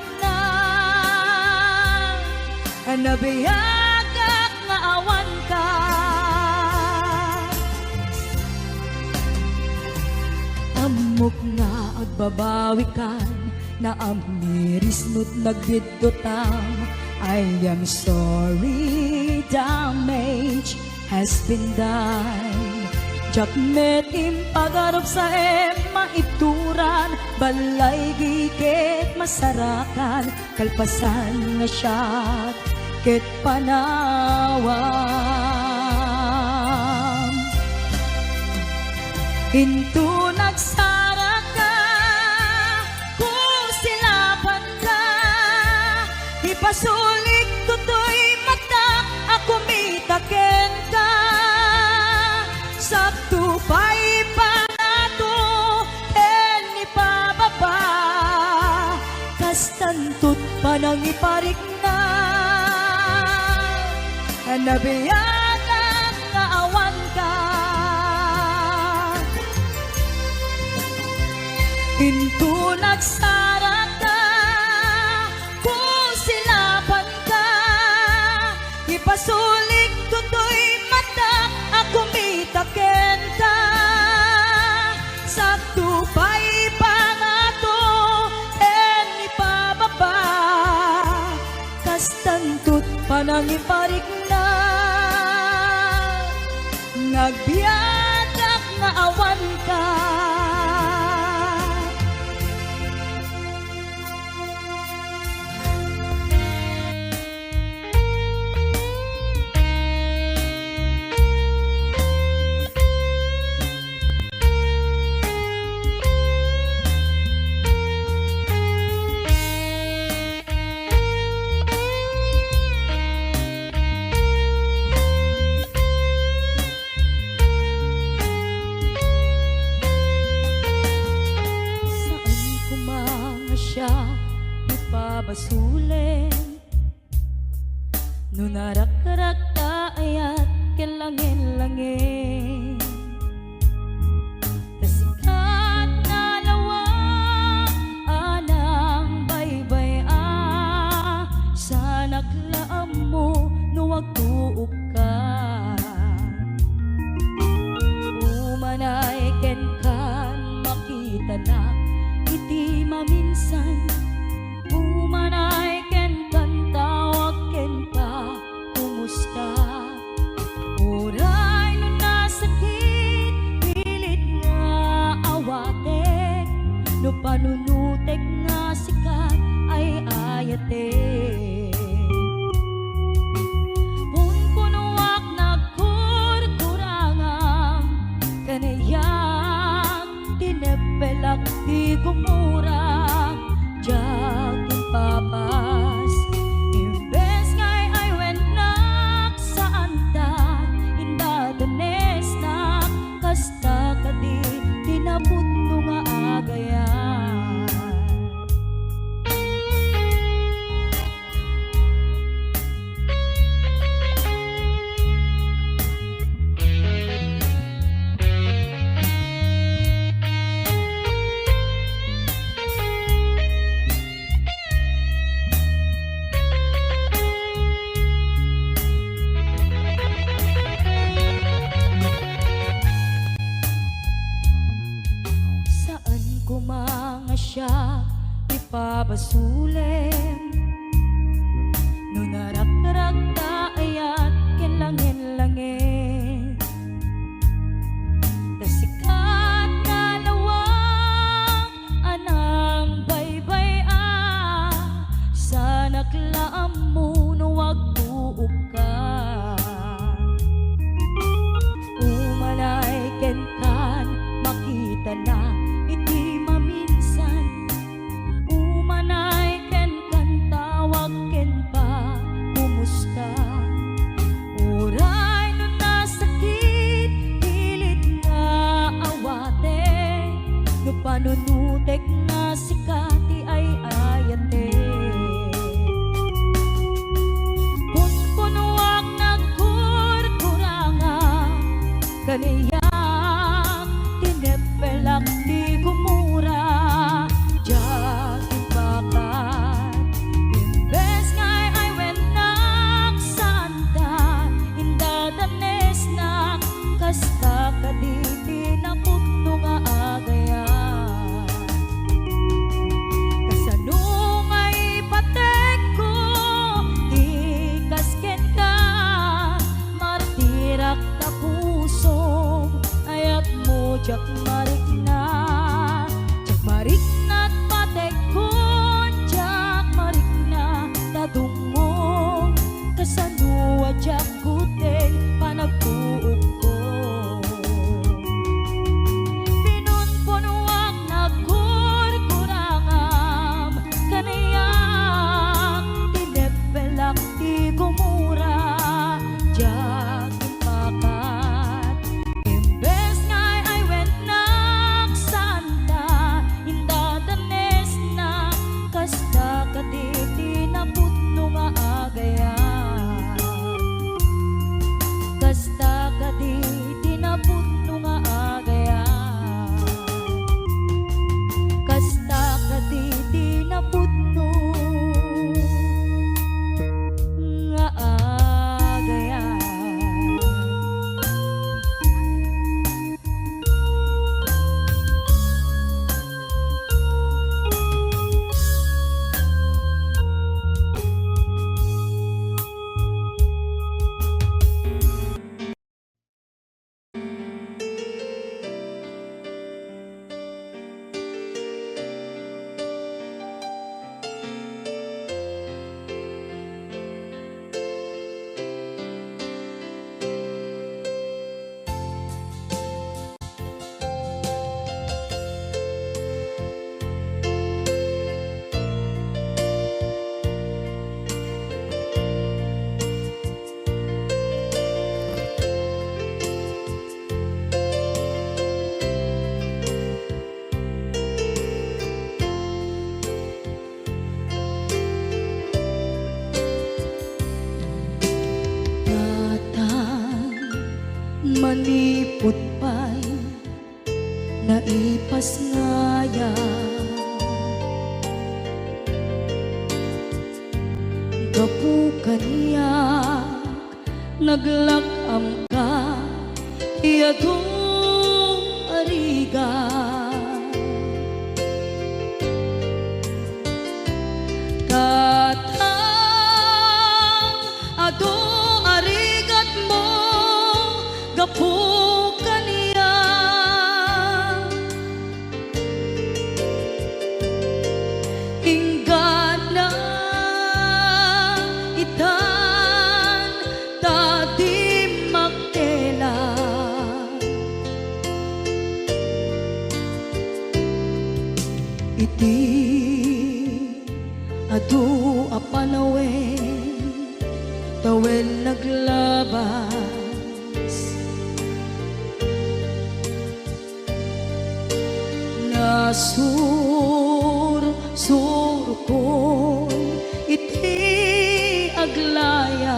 Nabiagak nga awanka. Ammok nga agbabawikan, naamiris no't nagbiddutang. I am sorry, damage has been done. Diak met impagarup sa em maituran, balay ket masarakan, kalpasan nga siak ket panawam. Intonak sarakda, kung silapanka, ipasulik toy matak a kumita kenka. Sakto pay pangato ken ipababa, kastanto't panangipariknan. Nabiagak nga awanka. Intonak sarakda, kung silapanka, ipasulik toy matak a kumita kenka. Sakto pay pangato ken ipababa, kastanto't panangiparikna. Ngagbiadak nga awanka. Saan koma nga siak ti pabasulen no narakrak ta ayat ken langin-langin. Ta sika ti nalawag a nangbaybay-a, saanak la ammo no agtuokka. Umanay kenkan makitanak iti maminsan. Umanay kenkan tawag kenka, kumusta? Uray no nasakit, pilit nga awatek, no panunotek nga sika ay ayatek. Punpunoak nagkurkurangam, kanayak tineppelak ti gumurak, diak impapa. ammo no agtuokka. Umanay kenkan, makitanak iti maminsan. Umanay kenkan, tawag ken pa, kumusta? Uray no nasakit, pilit nga awatek, no panunutek nga sika ti ay-ayatek. Punpunuak nagkurkuranga, kaniak tineppelak ti gumura, diak impakat. Imbes nga ay-aywennak, saan ta indadanesnak, kasta kadi ti napudno nga agayam. Kasano nga ipatekko ti kas kenka, martirak ta pusom, ayatmo diak marikna. Diak marikna ti patekkon, diak marikna ta dungngom, kasano a diak guteng panagtuokko. Pinunpunuak nagkurkurangam, kaniak tineppelak ti gumura, diak impakat. Imbes nga ay-aywennak, saan ta indadanesnak, kasta kadi ti napudno nga agayam. Kasta kadi ti napudno nga agayam. Kasta kadi ti napudno nga agayam. Tatang, manipud pay naipasngayam. Gapu kaniak, naglak-amka ti adu a rigat. Tatang, adu a rigatmo gapu kaniak. Inggana itan ta dimmak kela. Iti adu a panawen, tawen naglabas. Nasursurkon iti aglayas.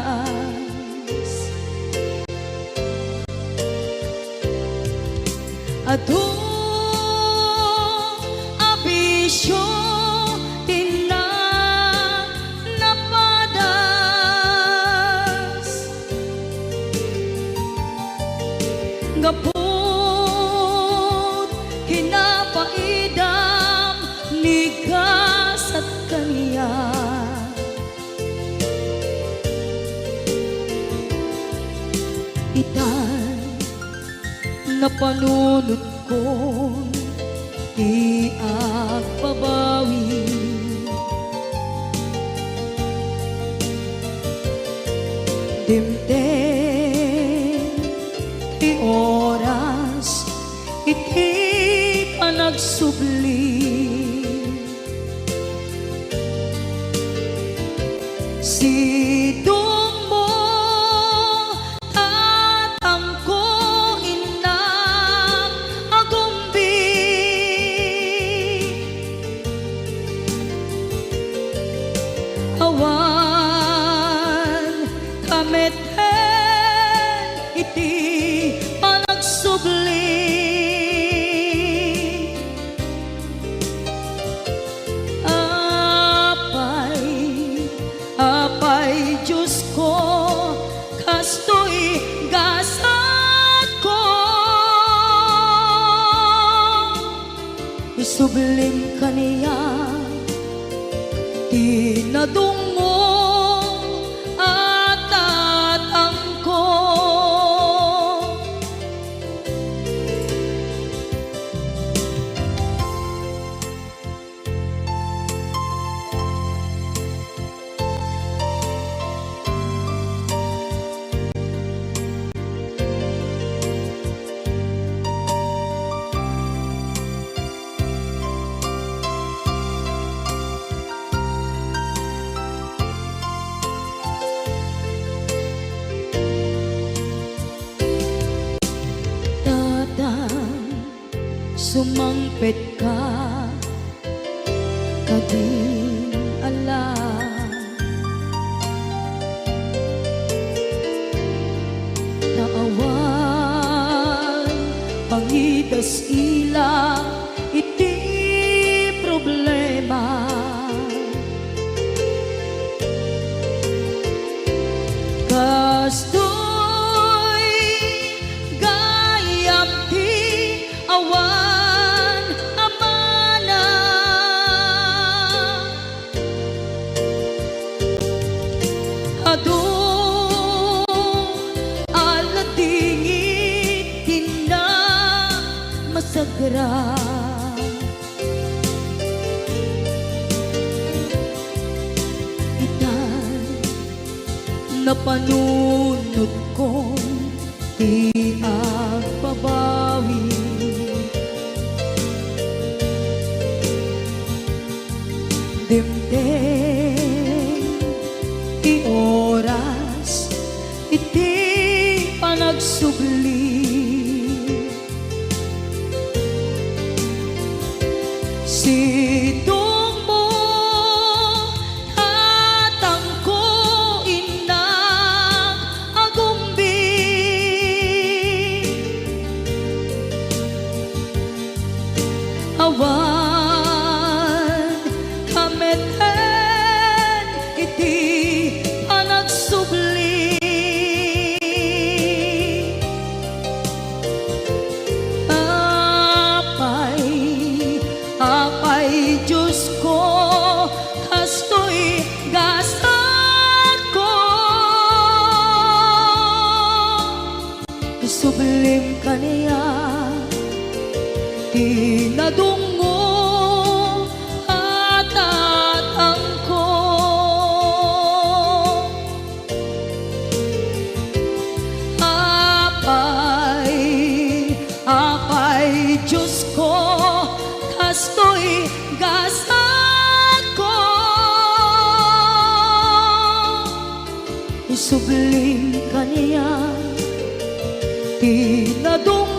Adu a bisio ti napadas. Gaput kinapaidam ni gasat kaniak. Itan napanunotkon ti agbabawi. Dimteng ti oras iti panagsubli. Sidongmo, tatangko, innak, agumbi. Awan kameten iti panagsubli. Apay, Apay Diosko, kastoy gasatko. Isublim kaniak ti nadungngom a tatangko. Tatang, sumangpetka kadin ala. Ta awan pangidas-ila iti problema. Kastoy gayam ti awan a mana. Adu a ladingit ti namasagra. Itan, napanunotko ti agbabawi. Dimteng ti oras iti panagsubli. Sidongmo, tatangko, innak, agumbi. Awan kameten iti panagsubli. Apay, Apay Diosko, kastoy gasatko. Isublim kaniak ti nadungngom a tatangko. Apay, Apay Diosko, kastoy gasatko. Isublim kaniak ti nadung